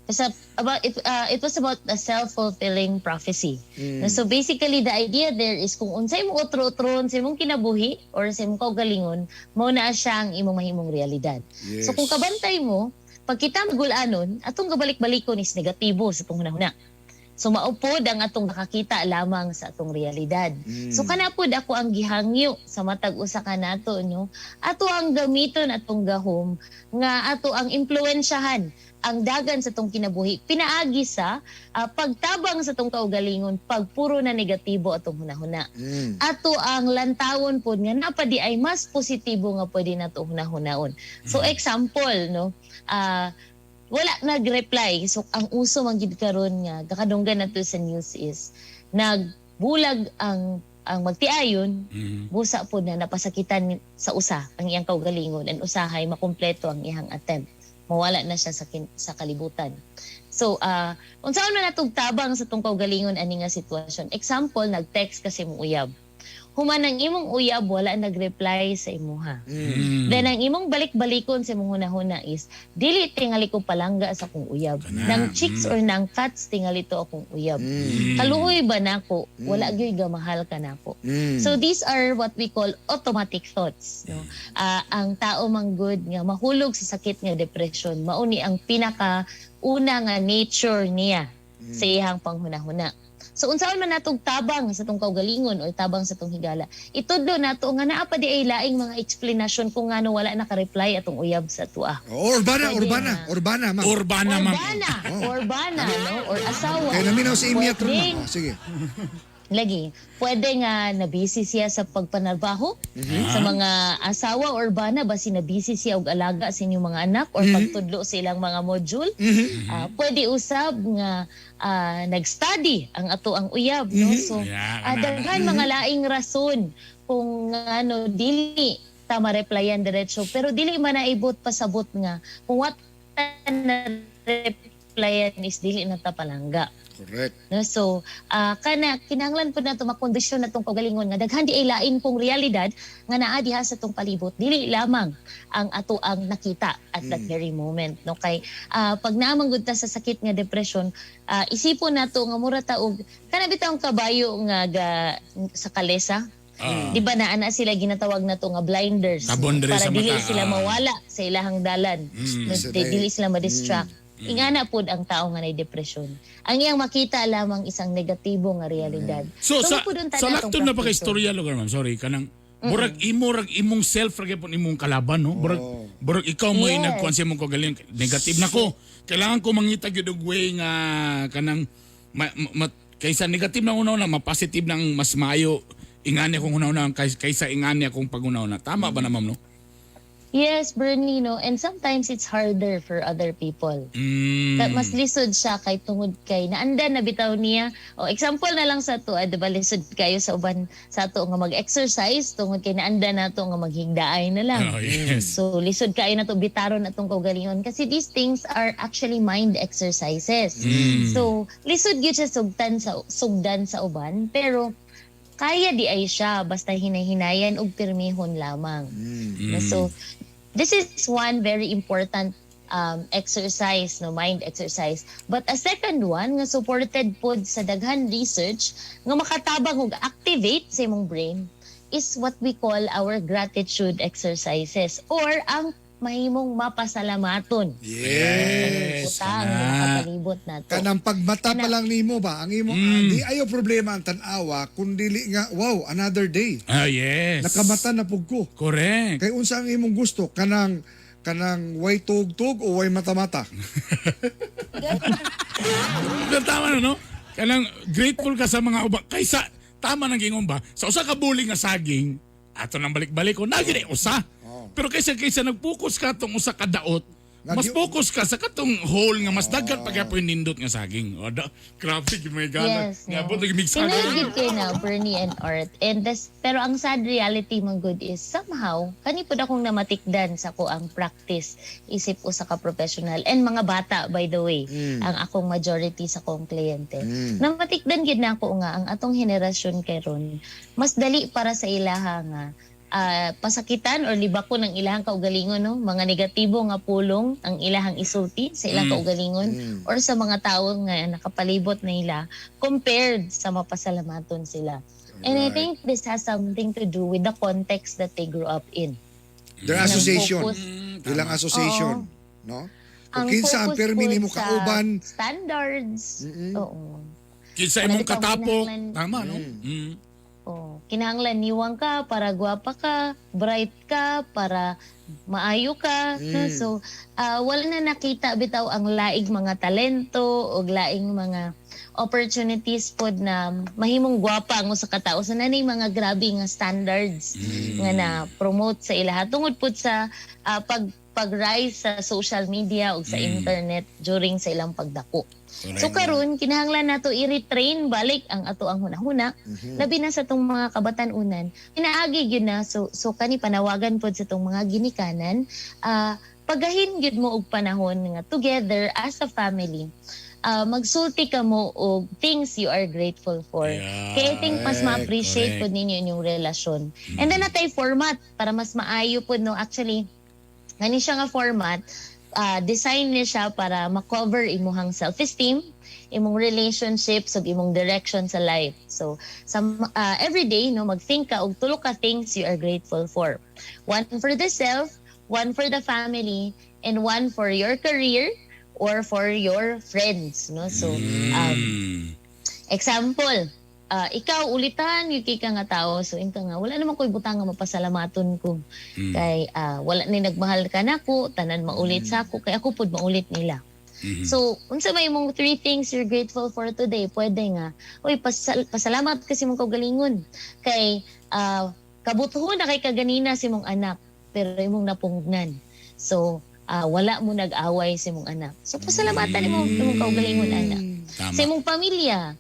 basta about it, it was about a self-fulfilling prophecy. So basically the idea there is kung unsay mo otro-otron sa imong kinabuhi or sa imong kaugalingon, mao na siya ang imong mahimong realidad. So kung kabantay mo, pag kita magulanon, atong gabalik-balikon is negatibo sa atong hunahuna. So mao pod ang atong nakakita lamang sa atong realidad. So kana pod ako ang gihangyo sa matag usa ka nato, no. Ato ang gamiton atong gahom nga ato ang impluwensyahan ang dagan sa atong kinabuhi pinaagi sa pagtabang sa atong kaugalingon pag puro na negatibo atong hunahuna. Ato ang lantawon pod nga naa pa diay mas positibo nga pwede nato hunahunaon. So example, no, wala nag-reply. So ang uso man gid karon nga gakadunggan nato sa news is nagbulag ang magtiayon, busa po na napasakitan sa usa ang iyang kaugalingon and usahay makumpleto ang iyang attempt. Mawala na siya sa kalibutan. So, unsaon man natong tabang sa tong kaugalingon ani nga sitwasyon? Example, nag-text kasi imong uyab. Human ang imong uyab wala nag-reply sa imuha. Then ang imong balik-balikon sa imong hunahuna is dili tingali ko palangga sa akong uyab. Kana. Nang chicks or nang cats tingali to akong uyab. Kaluoy ba nako? Wala gyud gamahal ka nako. So these are what we call automatic thoughts, no? Ang tao man gud nga mahulog sa sakit nga depression, mao ni ang pinaka una nga nature niya sa iyang panghunahuna. So unsaon man natong tabang sa tong kaugalingon or tabang sa tong higala, itudlo nato nga naa pa di ay laing mga explanation kung ngano wala naka-reply atong uyab sa tua. Oh, urbana, Pwede urbana, na. Urbana, ma'am. Urbana, ma'am. Urbana, urbana, no? Or asawa. Kaya naminaw si Amy at Pwedeng- ma'am. Oh, sige. Lagi, pwede nga nabisi siya sa pagpanarbaho sa mga asawa or bana, basi nabisi siya og alaga sa inyong mga anak or pagtudlo sa ilang mga module. Pwede usab nga nag-study ang ato ang uyab, no? So Yeah, kana, daghan mga laing rason kung ano dili ta ma-replyan diretso, pero dili man naibot pasabot nga kung what na replyan is dili na ta palangga. No, so, kana kinahanglan pud nato makondisyon natong kaugalingon nga daghan di ay lain pong realidad nga naa diha sa atong palibot. Dili lamang ang ato ang nakita at that very moment, no, kay pag naa man gud ta sa sakit nga depression, isipon nato nga mura ta og kana bitawng kabayo nga ga, sa kalesa. Di ba naa na sila ginatawag nato nga blinders Tabon diri para sa dili mata, sila mawala sa ilahang dalan. No, dili sila ma-distract. Ingana pod ang tao nga nay depression. Ang iyang makita lamang isang negatibo nga realidad. So sa pud unta sa na atong laktong na pa kay praktiso. istorya lugar, ma'am. Sorry, kanang murag imo rag imong self ra gyapon imong kalaban, no? Murag ikaw mo nagkuan sa imong kagaling negative nako. Kailangan ko mangita gyud og way nga kanang kaysa negative na una-una, ma-positive nang mas maayo ingani akong una-una kaysa ingani akong paguna-una. Tama ba na, ma'am, no? Yes, Bernie, no? And sometimes it's harder for other people. Mas lisod siya kay tungod kay naanda na bitaw niya. O example na lang sa to, di ba lisod kayo sa uban sa ato nga mag-exercise tungod kay naanda na to nga maghigdaay na lang. Oh, yes. So lisod kayo na to bitaron na tong kaugalingon kasi these things are actually mind exercises. So lisod gyud siya sugdan sa uban, pero kaya di ay siya basta hinay-hinayan og pirmihon lamang. So this is one very important exercise, no, mind exercise. But a second one nga supported pod sa daghan research nga makatabang og activate sa imong brain is what we call our gratitude exercises or ang mahimong mapasalamaton. Yes. Sa butang nga nakapalibot nato. Kanang pagmata pa lang nimo ba ang imong di ayo problema ang tan-awa kun dili nga, wow, another day. Ah, yes. Nakamata na pug ko. Correct. Kay unsa ang imong gusto, kanang way tug-tug o way mata-mata? Pero tama na, no? Kanang grateful ka sa mga uba. Kaysa, tama nang gingon ba? Sa usa ka buling nga saging, ato nang balik-balik ko, nagi na usa. Pero kaysa nag-focus ka tong usa ka daot, mas focus ka sa katong whole nga mas daghan pa gyapon nindot nga saging. O, da, grabe gyud may gana. Yes, no. Niabot lagi mig saging. Tinuod gyud kay na Bernie and Art. And this, pero ang sad reality man good is somehow kani pud akong namatikdan sa ko ang practice isip usa ka professional and mga bata, by the way, ang akong majority sa akong kliyente. Namatikdan gyud na ako nga ang atong henerasyon karon mas dali para sa ilaha nga pasakitan or libako ng ilahang kaugalingon, no, mga negatibo nga pulong ang ilahang isulti sa ilang kaugalingon or sa mga tao nga nakapalibot na ila compared sa mapasalamaton sila. And I think this has something to do with the context that they grew up in. Their Ang association. Ilang association, no? Kung Ang kinsa ang focus permi po nimo sa kauban, standards. Oo. Kinsa imong Wala bitaw katapok. kinahanglan. Tama, no? Oh, kinahanglan niwang ka para gwapa ka, bright ka, para maayo ka. No? So, wala na nakita bitaw ang laing mga talento o laing mga opportunities pod na mahimong gwapa ang usa ka tao. So, nanay mga grabe nga standards nga na promote sa ilaha tungod pod sa pag-rise sa social media o sa internet during sa ilang pagdako. So karon kinahanglan nato i-retrain balik ang ato ang hunahuna, labi na sa tong mga kabatan-unan. Pinaagi gyud na, so kani panawagan pod sa tong mga ginikanan, pagahin gyud mo og panahon nga together as a family. Magsulti ka mo og things you are grateful for. Kaya I think mas ma-appreciate pod ninyo inyong relasyon. And then natay format para mas maayo pod, no, actually ngani siya nga format, design niya siya para ma-cover imuhang self-esteem, imong relationships ug imong direction sa life. So every day, no, mag-think ka og tulo ka things you are grateful for. One for the self, one for the family, and one for your career or for your friends, no? So example, ikaw ulitan yung kay ka nga tao, so inka nga wala naman ko'y butang nga mapasalamaton ko kay wala ni nagmahal ka nako, tanan maulit sa ako kay ako pud maulit nila. So unsa may imong three things you're grateful for today? Pwede nga, uy, pasalamat kasi mong kaugalingon kay kabutuhon na kay kaganina si mong anak pero imong napungnan, so wala mo nag-away sa imong anak, so pasalamatan nimo imong kaugalingon anak. Tama. Sa imong pamilya,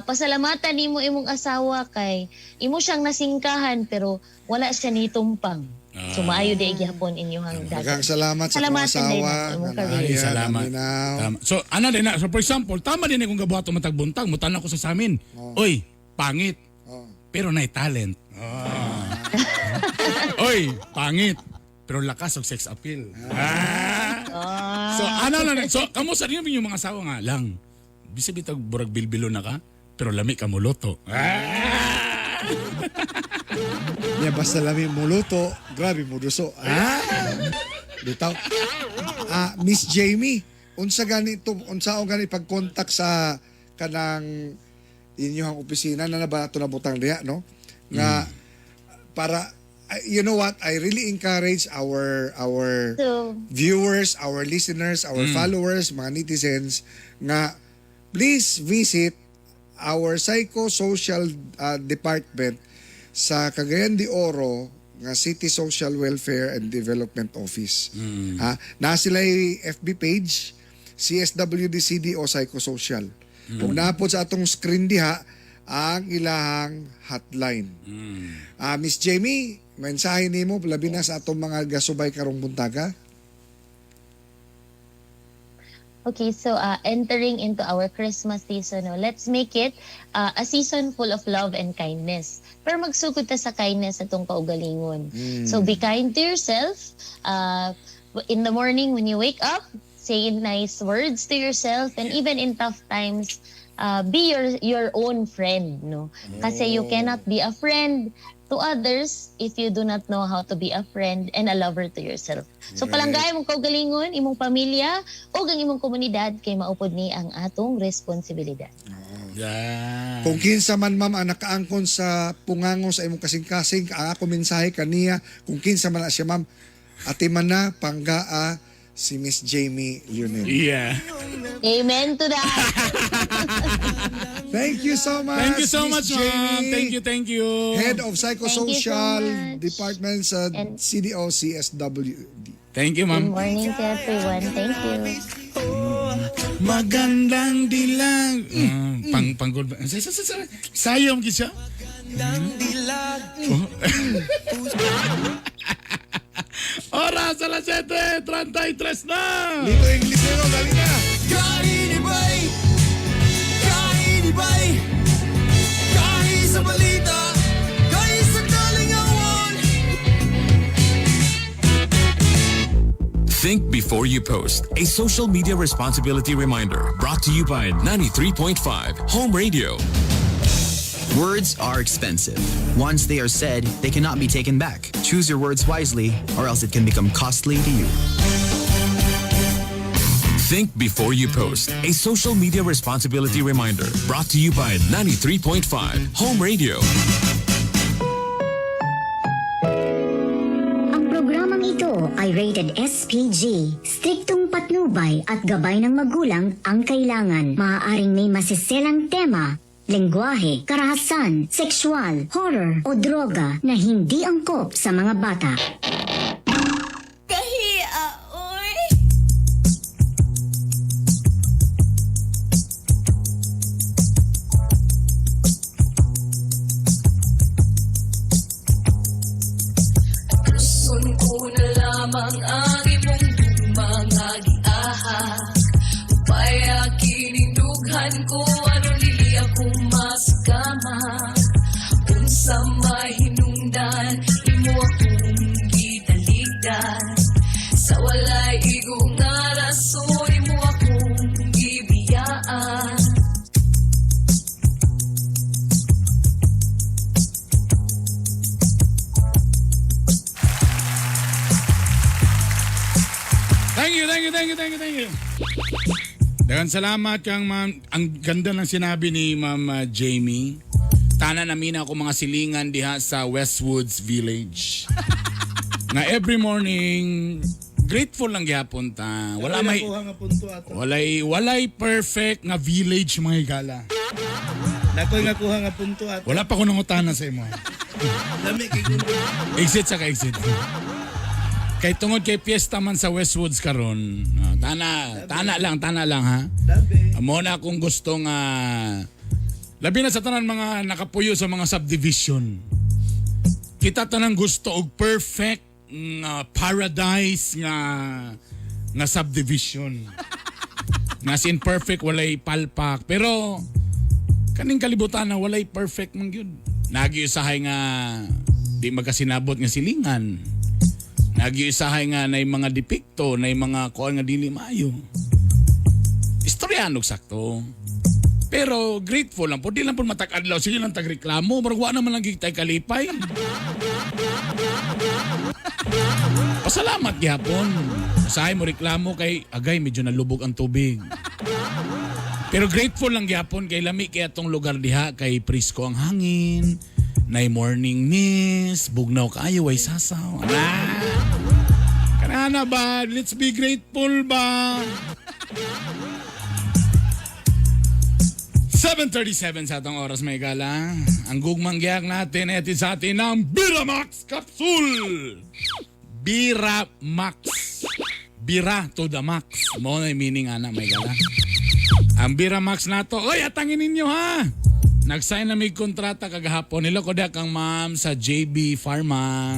pasalamatan nimo imong asawa kay imo siyang nasingkahan pero wala siya nitumpang. So maayo di gihapon inyong dagan. Daghang salamat sa akong Salamatan din asawa. ako imong nga career. Ay, naaya, salamat. naminaw. Tama. So, ano din na? So, for example, tama din na kung gabuhat matag buntag, mutan ako sa samin. Oy, pangit. Pero nay talent. Oy, pangit. Pero lakas og sex appeal. So, ano na? So, kamo sa inyo yung mga asawa nga lang. Bisa bitag burag bilbilo na ka, pero lami ka muluto. Nya basta lami muluto, grabe mo duso. Ah! Bitaw. Ah, Miss Jamie, Unsa gani to, unsa gani pag-contact sa kanang inyong opisina na na ba ito nabutang diha, no? Nga para you know what, I really encourage our So, viewers, our listeners, our followers, mga netizens nga please visit our psychosocial department sa Cagayan de Oro nga City Social Welfare and Development Office. Ha, naa sila FB page CSWDCDO Psychosocial. Kung naa pod sa atong screen diha ang ilahang hotline. Ah, Miss Jamie, mensahe nimo labi na sa atong mga gasubay karong buntaga. Okay, so entering into our Christmas season, no, let's make it a season full of love and kindness. Pero magsugod ta sa kindness atong kaugalingon. So be kind to yourself. In the morning when you wake up, say nice words to yourself, and even in tough times, be your own friend, no? Kasi you cannot be a friend to others if you do not know how to be a friend and a lover to yourself. So palanggay imong kaugalingon, imong pamilya ug ang imong komunidad kay maupod ni ang atong responsibilidad. Yeah. Kung kinsa man, ma'am, ang nakaangkon sa pungango sa imong kasing-kasing, ang ako mensahe kaniya, kung kinsa man na siya, ma'am, atiman na panggaa si Miss Jamie Leonel. Yeah. Amen to that. Thank you so much. Thank you so Miss much, ma'am. Jamie. Thank you, thank you. Head of Psychosocial Thank you so much. Department sa CDO CSWD. Thank you, Good ma'am. morning to everyone. Thank you. Magandang dilag. Pang pang good. Sa sa sa. Sayom gid siya. Oh. Oras alas 7:33 na. Lito Inglesero, dali na. Kainibay! Kainibay! Kahi sa balita! Kahi sa kalingawan! Think before you post. A social media responsibility reminder brought to you by 93.5 Home Radio. Words are expensive. Once they are said, they cannot be taken back. Choose your words wisely, or else it can become costly to you. Think before you post. A social media responsibility reminder brought to you by 93.5 Home Radio. Ang programang ito ay rated SPG. Striktong patnubay at gabay ng magulang ang kailangan. Maaaring may masiselang tema, lengguwahe, karahasan, sexual, horror o droga na hindi angkop sa mga bata. Kahiya, oy. Puson ko na lamang ang imong mga giahak. Upaya kining dughan ko aron dili ako maskama. Unsa mahinungdan imo akong gitaligdan. Sa walay igo nga rason imo akong gibiyaan. Thank you, thank you, thank you, thank you, thank you. Daghang salamat kang ma'am. Ang ganda ng sinabi ni Ma'am Jamie. Tanan namin ako mga silingan diha sa Westwoods Village. Nga every morning grateful lang gyapon ta. Wala may Nakuha nga punto ato. walay perfect nga village, mga higala. Nakoy nga kuha nga punto ato. Wala pa ko nangutana sa imo. Lami kay gulo. Exit sa ka-exit. Kay tungod kay piyesta man sa Westwoods karon, tana, tana lang, tana lang ha. Amo na akong gusto nga labi na sa tanan mga nakapuyo sa mga subdivision. Kita tanang gusto og perfect nga paradise nga subdivision. Nga sin perfect, walay palpak, pero kaning kalibutan na walay perfect man gyud. Nagi usahay nga di magkasinabot nga silingan. Nagi usahay nga nay mga depekto, nay mga kuan nga dili maayo. Istoryahan og sakto. Pero grateful lang po. Di lang po matag-adlaw. Sige lang tagreklamo. Murag wa naman lang gid tay kalipay. Pasalamat gihapon. Usahay mo reklamo kay agay medyo nalubog ang tubig. Pero grateful lang gihapon kay lami kay atong lugar diha kay presko ang hangin. Nay morning miss, bugnaw kaayo way sasaw. Ana. Kanana ba? Let's be grateful ba? 7:37 sa atong oras, may gala. Ang gugmang giyak natin eti sa atin ang Biramax Capsule. Biramax. Bira to the max. Mo na yung meaning ana, may gala. Ang Biramax nato, oy, atangin ninyo ha. Nag-sign na may kontrata kagahapon. Nilo ko kang ma'am sa JB Pharma.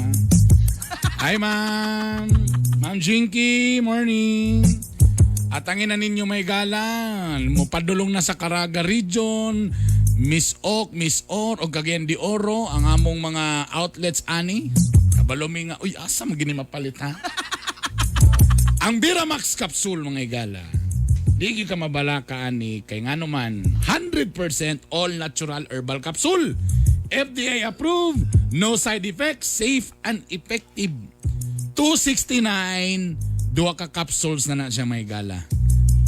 Hi ma'am. Ma'am Jinky, morning. Atangin na ninyo may galan. Mupadulong na sa Caraga Region, Miss Ok, Miss Or, o Cagayan de Oro, ang among mga outlets ani. Kabalumi nga, uy, asa magini mapalit ha? Ang Biramax Capsule mga igala. Di gyud ka mabalaka ani kay ngano man 100% all natural herbal capsule. FDA approved, no side effects, safe and effective. 269 duha ka capsules na na siya may gala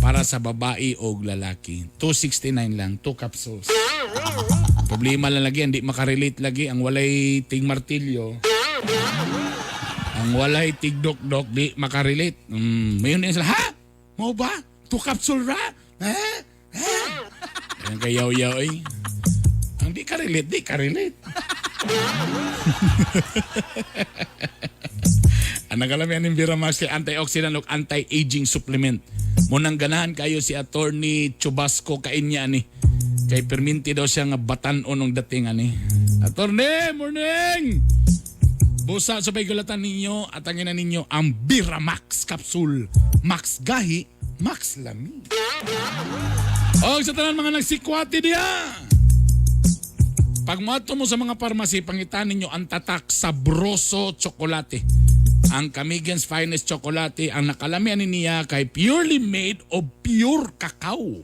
para sa babae o lalaki. 269 lang, 2 capsules. Problema lang lagi, hindi makarelate lagi ang walay ting martilyo. Ang walay tigdok-dok, di makarelate. Mayon din sila, ha? Mo ba? 2 capsule ra? Ha? Ha? Yan kay yaw-yaw eh. Ang di karelate, di karelate. Ang nagalami aning Biramax kay antioxidant ug anti-aging supplement. Munang ganahan kayo si Attorney Chubasco kainya ani. Kay perminti daw siya nga batan-on og dating ani. Attorney, morning! Busa sa pagulatan ninyo at ang ina ninyo ang Biramax capsule. Max gahi, max lami. Og sa tanan mga nagsikwati diha. Pag moadto mo sa mga parmasi, pangitan ninyo ang tatak Sabroso Chocolate. Ang Camiguin's Finest Chocolate, ang nakalamian niya kay purely made of pure cacao.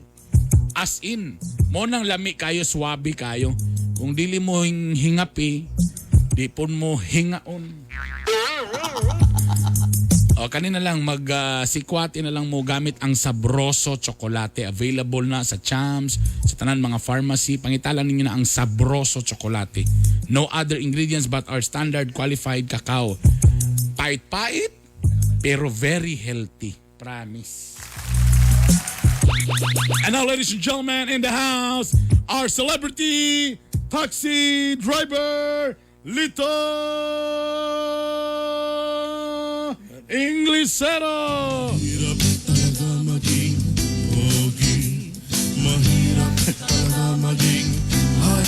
As in, mo nang lami kayo, swabe kayo. Kung dili mo hingapi, di pon mo hingaon. O, kanina lang, mag-sikwati na lang mo gamit ang Sabroso Chocolate. Available na sa Champs, sa tanan mga pharmacy. Pangitalan ninyo na ang Sabroso Chocolate. No other ingredients but our standard qualified cacao. Pait-pait, pero very healthy. Promise. And now, ladies and gentlemen, in the house, our celebrity taxi driver, Lito Inglesero! Mahirap talaga maging pogi. Mahirap talaga maging hot.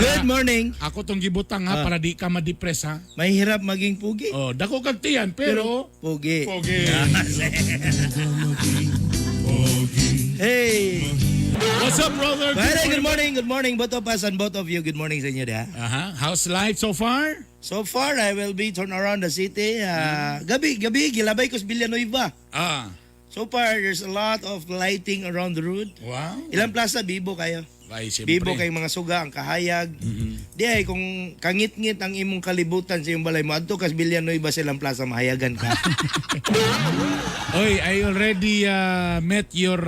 Good morning. Ako tong gibutang ha, para di ka ma-depress ha. Mahirap maging pugi. Oh, dako kag tiyan, pero pugi. Pogi. Hey. What's up, brother? Good, good morning. Good morning, both of us and both of you. Good morning sa inyo, diha. Aha. How's life so far? So far, I will be turn around the city. Gabi, gabi, gilabay ko sa Villanueva. Ah. So far, there's a lot of lighting around the road. Wow. Ilang plaza, bibo kayo. Ay, siyempre. Bibo kay mga suga, ang kahayag. Di ay, kung kangit-ngit ang imong kalibutan sa iyong balay mo, adto kas Villanueva silang plaza, mahayagan ka. Oy, I already met your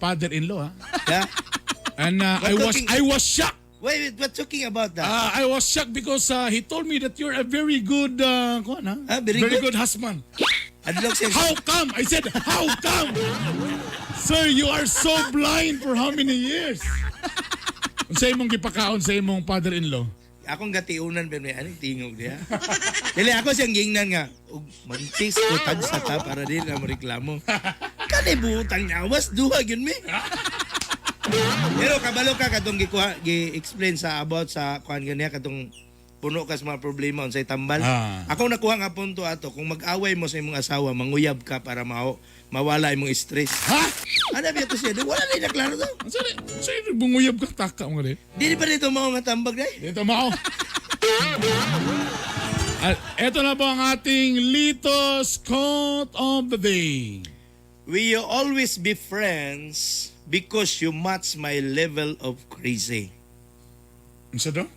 father-in-law, ha? Yeah? And I was shocked. Wait, wait, what talking about that? I was shocked because he told me that you're a very good very very good? good husband. Adlok siya. How come? I said, how come? Sir, you are so blind for how many years? Unsa imong gipakaon sa imong father-in-law? Akong gatiunan pero may anong tingog diha. Dili ako siyang gingnan nga og mantis ko tagsa ta para dili na moreklamo. Kani butang awas duha gyud mi. Pero kabalo ka katong gikuha gi-explain sa about sa kuan ganiya katong puno ka sa mga problema unsay tambal. Ah. Ako nakuha nga punto ato kung mag-away mo sa imong asawa manguyab ka para mawala imong stress. Ha? Ano ba ito siya? Di, wala na klaro to. Sa bunguyab ka taka mo rin. Dili pa dito mao nga tambag dai. Dito mao. At eto na po ang ating Lito's Quote of the Day. We will always be friends, because you match my level of crazy. Unsa daw?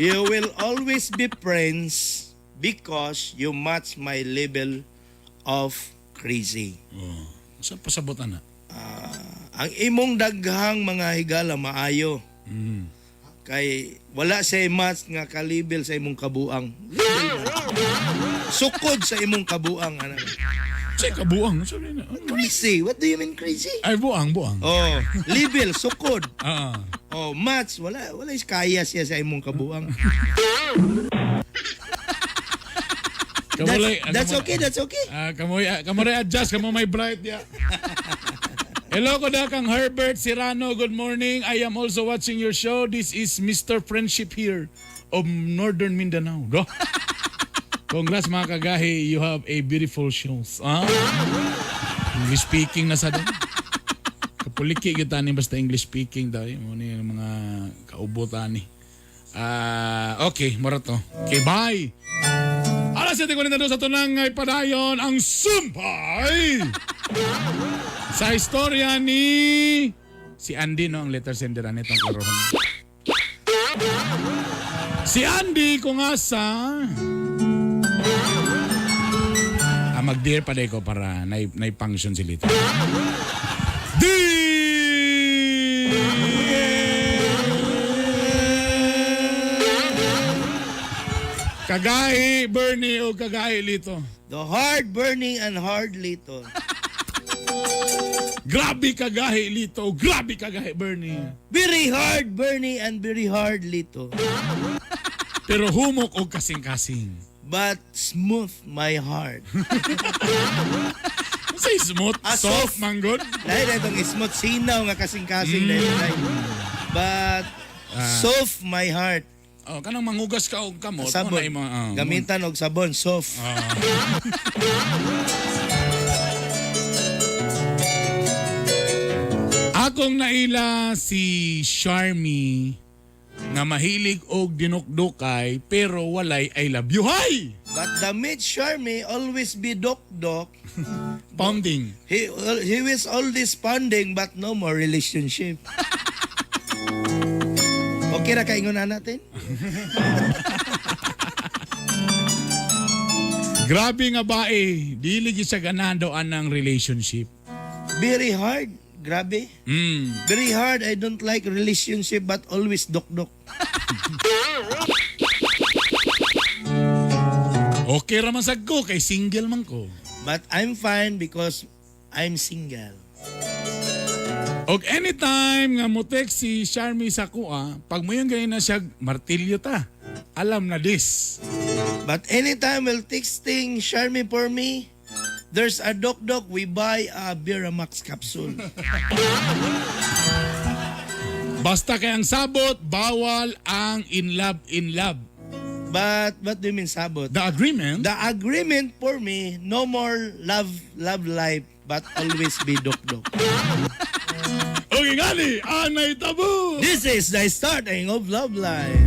You will always be friends because you match my level of crazy. Oh. Unsa pasabot ana? Ang imong daghang mga higala maayo. Kay wala siya match nga kalibel sa imong kabuang. Sukod sa imong kabuang ana. Sa kabuang, unsa na? Crazy. What do you mean crazy? Ay buang, buang. Oh, level sukod. Ah. Oh, match wala wala is kaya siya sa imong kabuang. Kamulay, That's okay, that's okay. Ah, kamoy, kamo ray adjust, kamo may bright ya. Hello ko kang Herbert Serrano. Good morning. I am also watching your show. This is Mr. Friendship here of Northern Mindanao. Go. Congrats mga kagahi. You have a beautiful shows. Ah? English speaking na sa doon. Kapuliki kita ni basta English speaking daw. Mo ni ang mga kaubutan ni. Ah, okay, mura to. Okay, bye. Alas 7:42 sa tunang ay padayon ang sumpay sa istorya ni si Andy, no, ang letter sender ani itong karoon. Si Andy kung asa mag-dear pa ko para nay function si Lito. Kagahi Bernie o kagahi Lito. The hard burning and hard lito. Grabe kagahi Lito, grabe kagahi Bernie. Very hard Bernie and very hard lito. Pero humok og kasing-kasing. But smooth my heart. Say smooth, Ah, soft, soft. manggod. Dahil itong smooth sinaw nga kasing-kasing dahil dahil. But soft my heart. Oh, kanang manghugas ka og kamot, Sabon. mo na imo, Gamitan og sabon soft. Akong naila si Charmy nga mahilig og dinukdukay pero walay I love you. Hay! But the mate Charmy always be dok dok. Pounding. He was always pounding but no more relationship. Okay ra kaingon na natin? Grabe nga bae, dili gyud siya ganahan daw anang relationship. Very hard. Grabe. Very hard. I don't like relationship but always dok dok. Okay ra man sad ko kay single man ko. But I'm fine because I'm single. Og anytime nga mo text si Charmy sa kuha, pag mo yung ganyan na siya, martilyo ta. Alam na this. But anytime while texting Charmy for me, there's a dok dok we buy a Biramax capsule. Basta kay ang sabot, bawal ang in love, in love. But what do you mean sabot? The agreement? The agreement for me, no more love love life, but always be dok dok. Okay ngali, anay tabo. This is the starting of love life.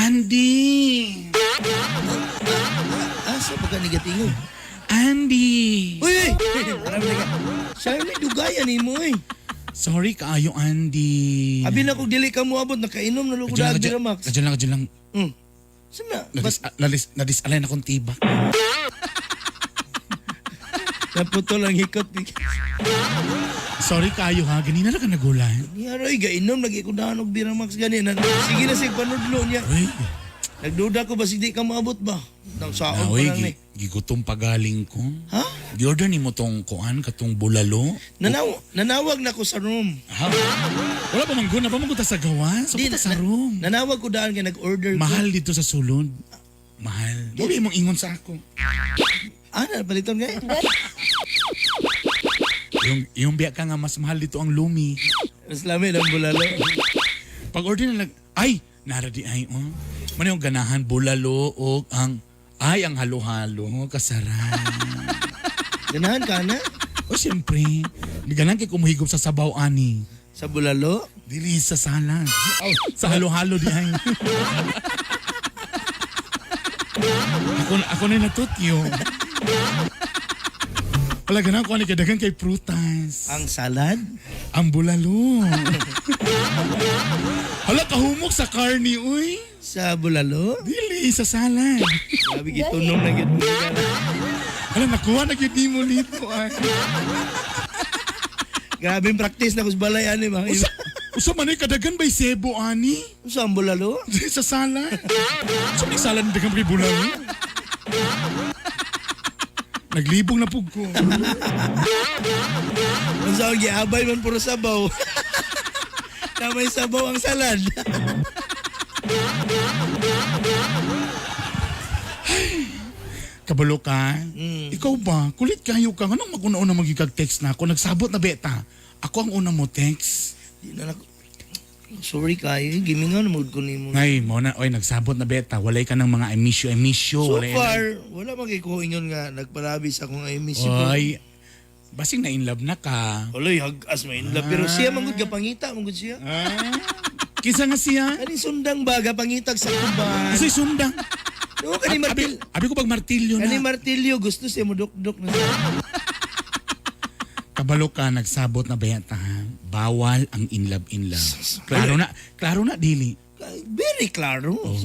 Andy! Asa pa ka nigatingog? Andy! Uy! Charmy, dugayan ni mo eh. Sorry kaayo, Andy. Abi na kung dili ka moabot, nakainom na ko Kadyo lang, dahil Biramax. kadyo lang, kadyo lang. Saan na? Nadis-align akong tiba. Naputol ang hikot. Sorry kaayo ha, ganina na ka nagulan. Niya roy, gainom lagi ko daan og Biramax gani. Sige na sig panudlo niya. Uy. Nagduda ko ba sige di ka maabot ba? Nang saon pa Naoy, lang ni. gigutom pagaling ko. Ha? Gi-order nimo tong kuan katong bulalo. Nanawag na ko sa room. Ha? Wala pa man guna, pa man sa gawas. Di, Sa sa room. Nanawag ko daan kay nag-order ko. Mahal dito sa sulod. Mahal. Mo mong ingon sa ako. Ah, na paliton nga. Yung biya ka nga mas mahal dito ang lumi. Mas lami ang bulalo. Pag order na ay, nara di ay, oh. Mano yung ganahan, bulalo o ang, ay, ang halo-halo, kasarap. Ganahan ka na? O siyempre, di ganahan kay kumuhigop sa sabaw, ani. Sa bulalo? Dili sa sala. Oh, sa halo-halo di ay. Ako na natutyo. Wala ganahan ko ani kay daghan kay prutas. Ang salad? Ang bulalo. Hala, kahumok sa karni, uy. Sa bulalo? Dili, sa salad. Grabe, gitunom na gid mo. Hala, nakuha na gyud nimo dito, ay. Grabe yung practice na kusbalay ani ba? Usa man ay kadagan bay sebo ani? Usa ang bulalo? Sa salad. Usa man salad dagan kay bulalo. Naglibong na pug ko. Unsa ang giabay man puro sabaw. Tamay sabaw ang salad. Kabalo ka? Ikaw ba? Kulit kayo ka. Anong maguna-una magigag-text na ako? Nagsabot na beta. Ako ang una mo text. Di na nako. Sorry kayo, gimingaw na mood ko nimo. Ngay, mo na, oy, nagsabot na beta. Walay ka ng mga I miss you, I miss you. So Walay far, wala man kay ko ingon nga nagparabi sa akong I miss you. Oy, basing na in love na ka. Oloy, hagas may in love. Pero siya manggod gapangita, manggod siya. Kinsa nga siya? Kani sundang ba gapangitag sa kuban? Kasi sundang. No, kani martil. Abi ko pag martilyo na. Kani martilyo gusto siya modukdok na siya. Kabalo ka, nagsabot na beta ha. Bawal ang in love, in love. Klaro na, dili. Very klaro. Oh.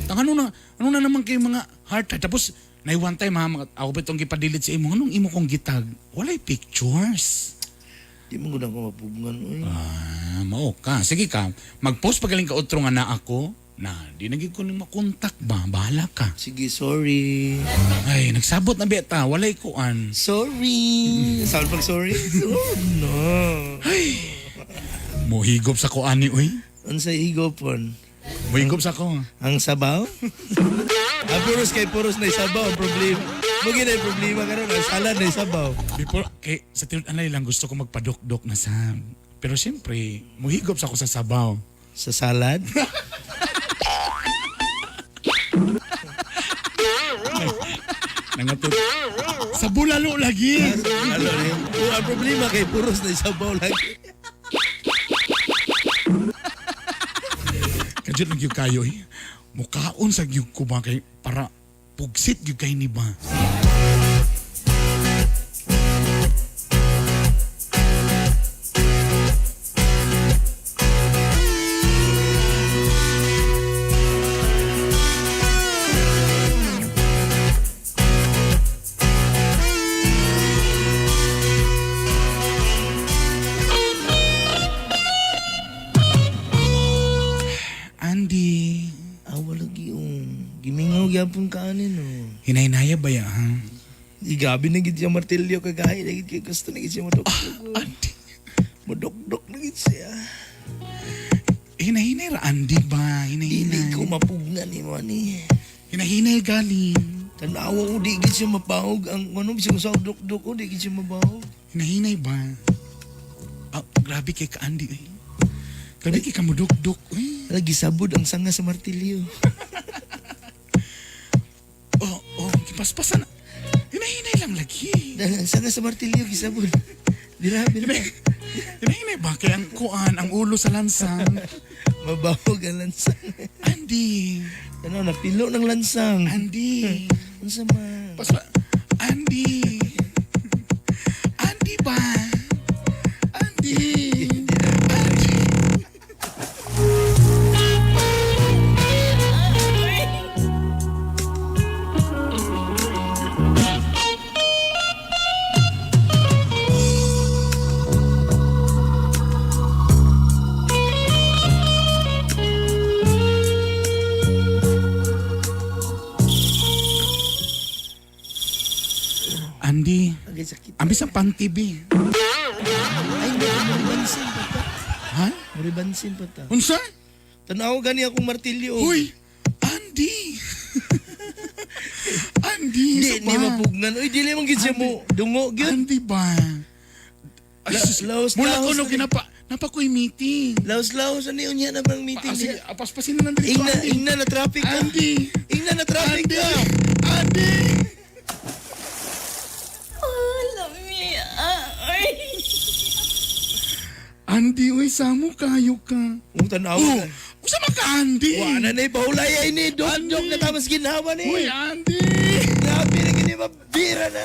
Tang ano na naman kay mga heart attack. Tapos, naiwan time ha, ako pa itong gipadilid sa imo. Anong imo kong gitag? Walay pictures. Di mo gud ako mapugngan oy. Ah, mao ka. Sige ka, mag-post pagaling ka otro nga na ako. Na, di na gid ko ni makontak ba? Bahala ka. Sige, sorry. Ay, nagsabot na beta. Walay kuan. Sorry. Sound pag sorry? Oh, no. Ay. Mohigop sa kuan ni uy. Unsay higopon? Mohigop sa ko. Ang sabaw? Ang puros kay puros na sabaw ang problema. Mo gid problema karon ang salad na sabaw. Before kay sa tinud anay lang gusto ko magpadukdok na sa. Pero siyempre, mohigop sa ako sa sabaw. Sa salad? Nangatod. Sa bulalo lagi. Sa bulalo rin. Oh, ang problema kay puros na sabaw lagi. Kadyo lang gyud kayo eh. Mukaon sa gyud ko ba kay para pugsit gyud kay ni ba. Andy. Ah, wala yung gimingaw gyapon ka ani no. Hinahinaya ba ya? Ha? Di grabe na gid siya martilyo kagahi na gid kay gusto na gid siya modukdok. Ah, Andy. Modukdok na gid siya. Hinahinay ra Andy ba? Hinahinay. Dili ko mapugnan ni mo ani. Hinahinay galing. Tanawa ko di gid siya mapahog ang ano bisag sa dukdok ko di gid siya mabahog. Hinahinay ba? Ah, grabe kay ka Andy eh. Grabe kay ka modukdok eh. Lagi sabod ang sanga sa martilyo. Oh, gipaspasan. Hinahinay lang lagi. Ang sanga sa martilyo gisabod. Dira, dira. Hinahinay ba kay ang kuan ang ulo sa lansang? Mabahog ang lansang. Andy. Ano, napilo ng lansang. Andy. Unsa man? Paspa Andy. Andy ba? Andy. Andy. Andy, Agay sakit. ambis ang panty bi. Ay, hindi. Muribansin pa ta. Ha? Muribansin pa ta. Unsa? Tanaw gani akong martilyo. Uy, Andy. Andy, Di sa ni ba? mapugnan. Uy, dili man gid siya mo dungo gyud. Andy ba? Ay, sus, Laos, mula laos ko no na- kinapa, napa ko'y meeting. Laos laos ani unya na bang meeting Ah, sige, niya. paspasin na lang dito. Ingna Andy. ingna na traffic ka. Andy. Ingna na traffic Andy. ka. Andy. Oh, lami. Ay. Andy, uy, samo kayo ka. Ung tanaw. Oh, usa man ka, Andy. Wa na ni bahulay ay ni dok dok na tamas ginhawa ni. Uy, Andy. Grabe na gini mabira na.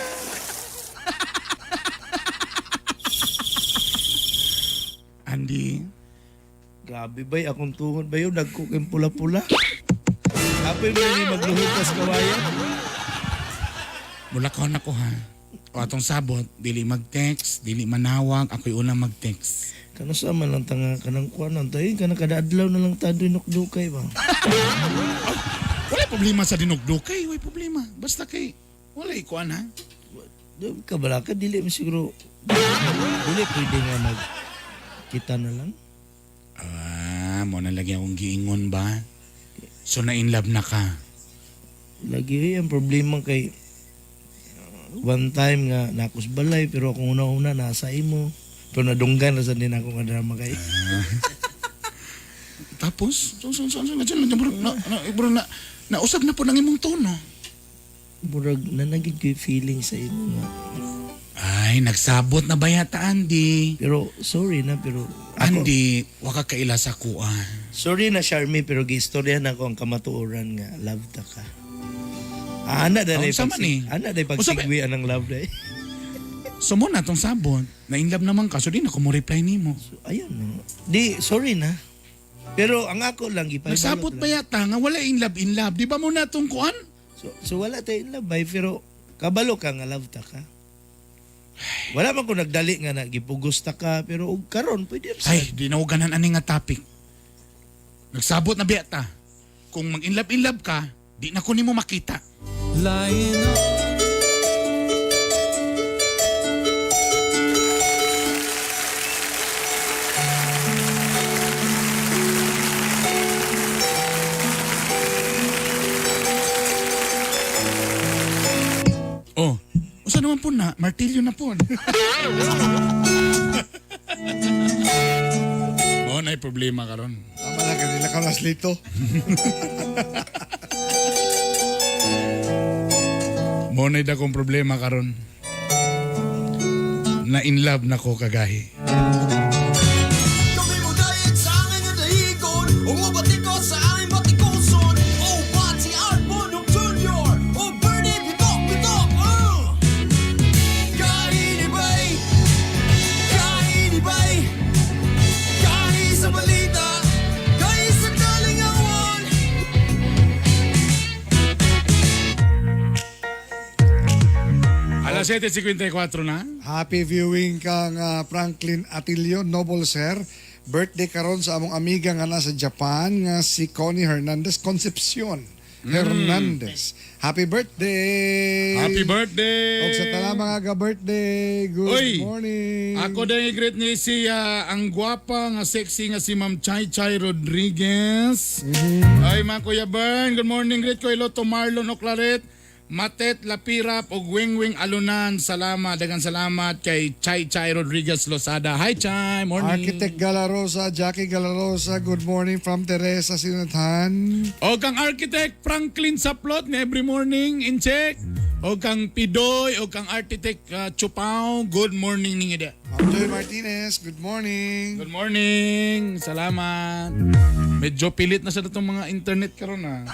Andy. Grabe bay akong tuhod ba yun nagkuking pula-pula. Apoy mo ni magluhod tas kawayan. Mula ko na ko ha. O atong sabot, dili mag-text, dili manawag, ako'y unang mag-text. Kano sa man lang tanga kanang kuan lang tayo kanang kada adlaw na lang ta dinukdukay ba. Wala problema sa dinugdukay, wala problema. Basta kay, wala ikuan ha. Di ka bala ka dili mo siguro dili pwede nga mag kita na lang. Ah, mo na lagi akong giingon ba? So na in love na ka. Lagi eh, ang problema kay one time nga nakos balay pero akong una-una nasa imo. Pero nadunggan na sa din ako nga drama kay. Tapos, so, na, na, bro, na, nausab na po ng imong tono. Murag nanagid ko yung feeling sa imo nga. Ay, nagsabot na ba yata, Andy? Pero sorry na pero ako, Andy, waka kaila sa kuan. sorry na Charmy pero giistorya na ako ang kamatuoran nga love ta ka. Ana dai Unsa man eh? Ana dai Unsa ba- pagsigwi anang love dai. So mo na tong sabot, na in love naman ka, so di na ko mo reply nimo. Ayun no. Di sorry na. Pero ang ako lang gipahibalo Nagsabot lang. ba yata nga wala in love in love? Di ba mo na tong kuan? So wala tayo in love bay pero kabalo ka nga love ta ka. Wala man ko nagdali nga na gipugos ta ka pero og karon pwede ra Ay, di na ko ganan ani nga topic. Nagsabot na biyata. Kung mag in love in love ka, di na ko nimo makita. Oh, usa naman po na, martilyo na po. Mo na problema karon. Tama na, kanila ka nas lito. Mo na akong problema karon. Na in love na ko kagahi. Kami mo dayet sa amin nga dahigon Umubati ko sa aming batikuson Oh, Bati Art Bonong Jr. Oh, Bernie Bitok Bitok. Kainibay, kainibay, kahi sa balita, kahi sa kalingawan. Alas 7:54 na. Happy viewing kang Franklin Atilio, Noble Sir. Birthday karon sa among amiga nga nasa Japan nga si Connie Hernandez Concepcion Hernandez. Happy birthday! Happy birthday! Og sa tala mga ga-birthday, good Uy! morning. Ako din i-greet ni si ang gwapa nga sexy nga si Ma'am Chay Chay Rodriguez. Ay mga Kuya Bern, good morning. Greet ko ilo to Marlon Oclaret, Matet Lapirap ug Wingwing Alunan. Salamat, daghang salamat kay Chay Chay Rodriguez Losada. Hi Chay, morning. Architect Galarosa, Jackie Galarosa, good morning from Teresa Sinathan. O kang architect Franklin Saplot ni every morning in check. O kang Pidoy, o kang architect Chupao, good morning ninyo dia. Ma'am Joy Martinez, good morning. Good morning. Salamat. Medyo pilit na sa itong mga internet karon ah.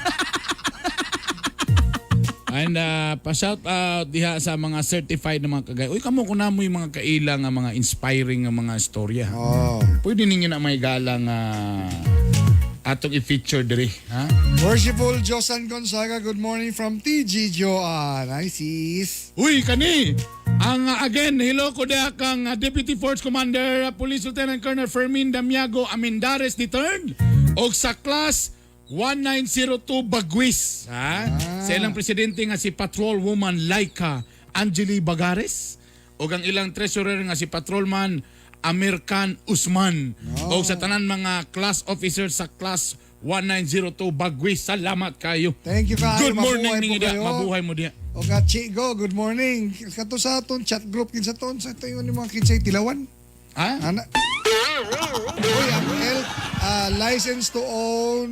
And pa-shout out diha sa mga certified na mga kagay. Uy, kamo ko na mo yung mga kaila nga mga inspiring nga mga istorya. Oh. Pwede ninyo na may galang atong i-feature diri, ha? Worshipful Josan Gonzaga, good morning from TG Joan. Hi sis. Uy, kani! Ang again, hello ko diha kang Deputy Force Commander Police Lieutenant Colonel Fermin Damiago Amindares III og sa class 1902 Bagwis. Ha? Sa ilang presidente nga si Patrol Woman Laika Angeli Bagares og ang ilang treasurer nga si Patrolman Amir Khan Usman. Og sa tanan mga class officers sa class 1902 Bagwis. Salamat kayo. Thank you kayo. Good morning Mabuhay po ninyo diha. kayo. Mabuhay mo diha. O ka Chigo, good morning. Kato sa aton chat group kinsa ton sa ito yung mga kinsay tilawan. Ha? Ana. Uy, ang L, license to own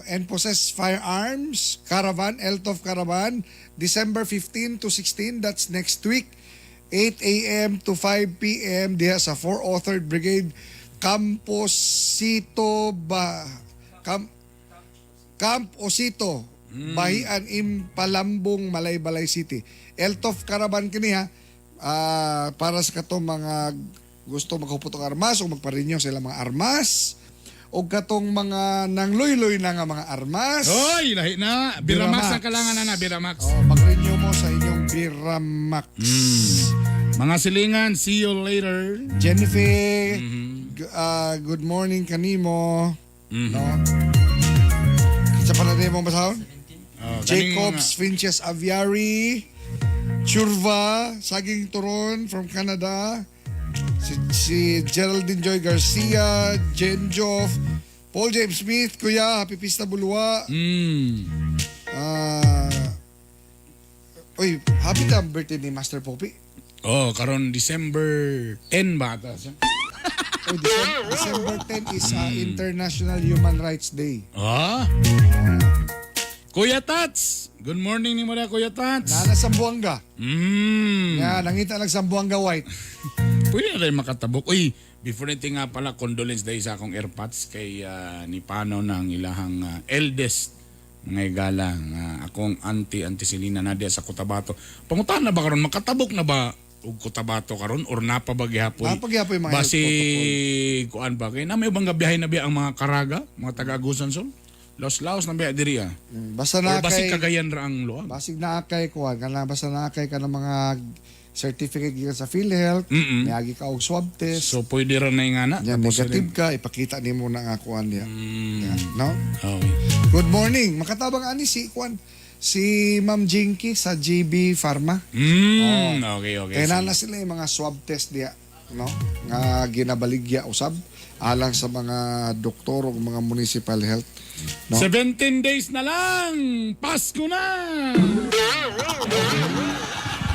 and possess firearms, caravan, LTOF caravan, December 15 to 16, that's next week, 8 a.m. to 5 p.m. diha sa 403rd Brigade, Camposito ba Camp Osito, Bahian Impalambong, Malaybalay City. LTOF Caravan kini ha, para sa katong mga gusto maghupot og armas o magpa-renew sa ilang mga armas o katong mga nangloyloy na nga mga armas. Hoy, lahi na. Biramax ang kalangan na na, Biramax. Oh, mag-renew mo sa inyong Biramax. Mga silingan, see you later. Jennifer, good morning kanimo. No? Sa pa na mo basahon? Oh, kaning Jacobs Finches Aviary, Churva, Saging Turon from Canada, si Geraldine Joy Garcia, Jen Joff, Paul James Smith, Kuya, Happy Pista Bulwa. Uy, happy na ang birthday ni Master Poppy. Oh, karon December 10 ba ata siya? Uy, December 10 is International Human Rights Day. Ah? Kuya Tats! Good morning ni mo na, Kuya Tats. Nana Sambuanga. Yan, nangita lang Sambuanga White. Pwede na tayo makatabok. Uy, before anything nga pala, condolence dahil sa akong airpods kay ni Pano ng ilahang eldest mga igala nga akong auntie, Auntie Selina Nadia sa Cotabato. Pangutan na ba karon makatabok na ba og Cotabato karon or napa ba gihapoy? Napa gihapoy mga health Basi kuan ba kay na may ubang gabiyahe na biya ang mga karaga, mga taga Agusan Sol? Laos-laos na biya diri ah. Basta na Or basig kay Cagayan ra ang luag. Basig na kay kuan kana basta na kay ka ng mga certificate gikan sa PhilHealth, miagi ka og swab test. So pwede ra na nga na. Yan, Tapos negative ka, ipakita nimo na nga kuan niya. Yeah, no? Okay. Good morning. Makatabang ani si kuan si Ma'am Jinky sa GB Pharma. Okay. Kaya na sila yung mga swab test diya, no? Nga ginabaligya usab alang sa mga doktor o mga municipal health. No? 17 days na lang! Pasko na!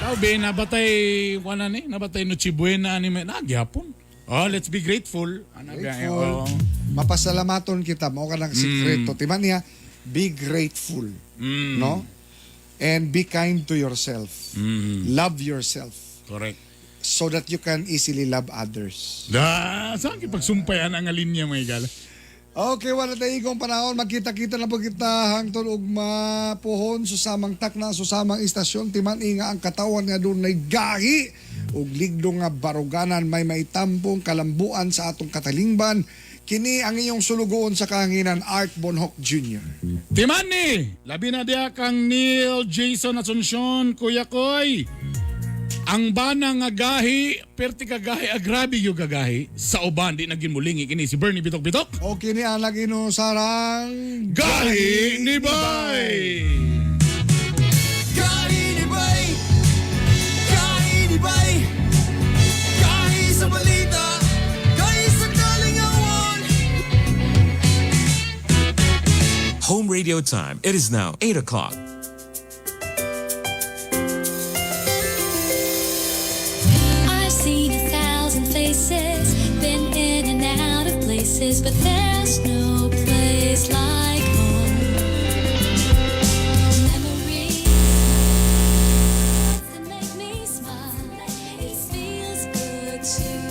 Tao be, nabatay, wala ni, nabatay Noche Buena ani may nagyapon. Oh, let's be grateful. Ano ba, Grateful. oh. Mapasalamaton kita mao ka ng sikreto. Timan niya, be grateful. No? And be kind to yourself. Love yourself. Correct. So that you can easily love others. Da, saan kipagsumpayan ang linya mga igala? Okay, wala tayo igong panahon. Magkita-kita na po kita hangtod ugma pohon susamang takna susamang istasyon timan inga ang katawan nga dunay gahi ug ligdo nga baruganan may maitampong kalambuan sa atong katalingban. Kini ang iyong sulugoon sa kahanginan, Art Bonhoc Jr. Timani, labi na diya kang Neil Jason Asuncion, Kuya Koy. Ang bana nga gahi, perti ka gahi, agrabi yung gagahi. Sa uban, di naging mulingi kini si Bernie Bitok Bitok. O kini ang lagi no sarang Gahi ni Bay! Gahi ni Bay! Gahi ni Bay! Gahi sa balita! Gahi sa kalingawan! Home radio time. It is now 8 o'clock. I've seen 1,000 faces, been in and out of places, but there's no place like home. Memories that make me smile. It feels good to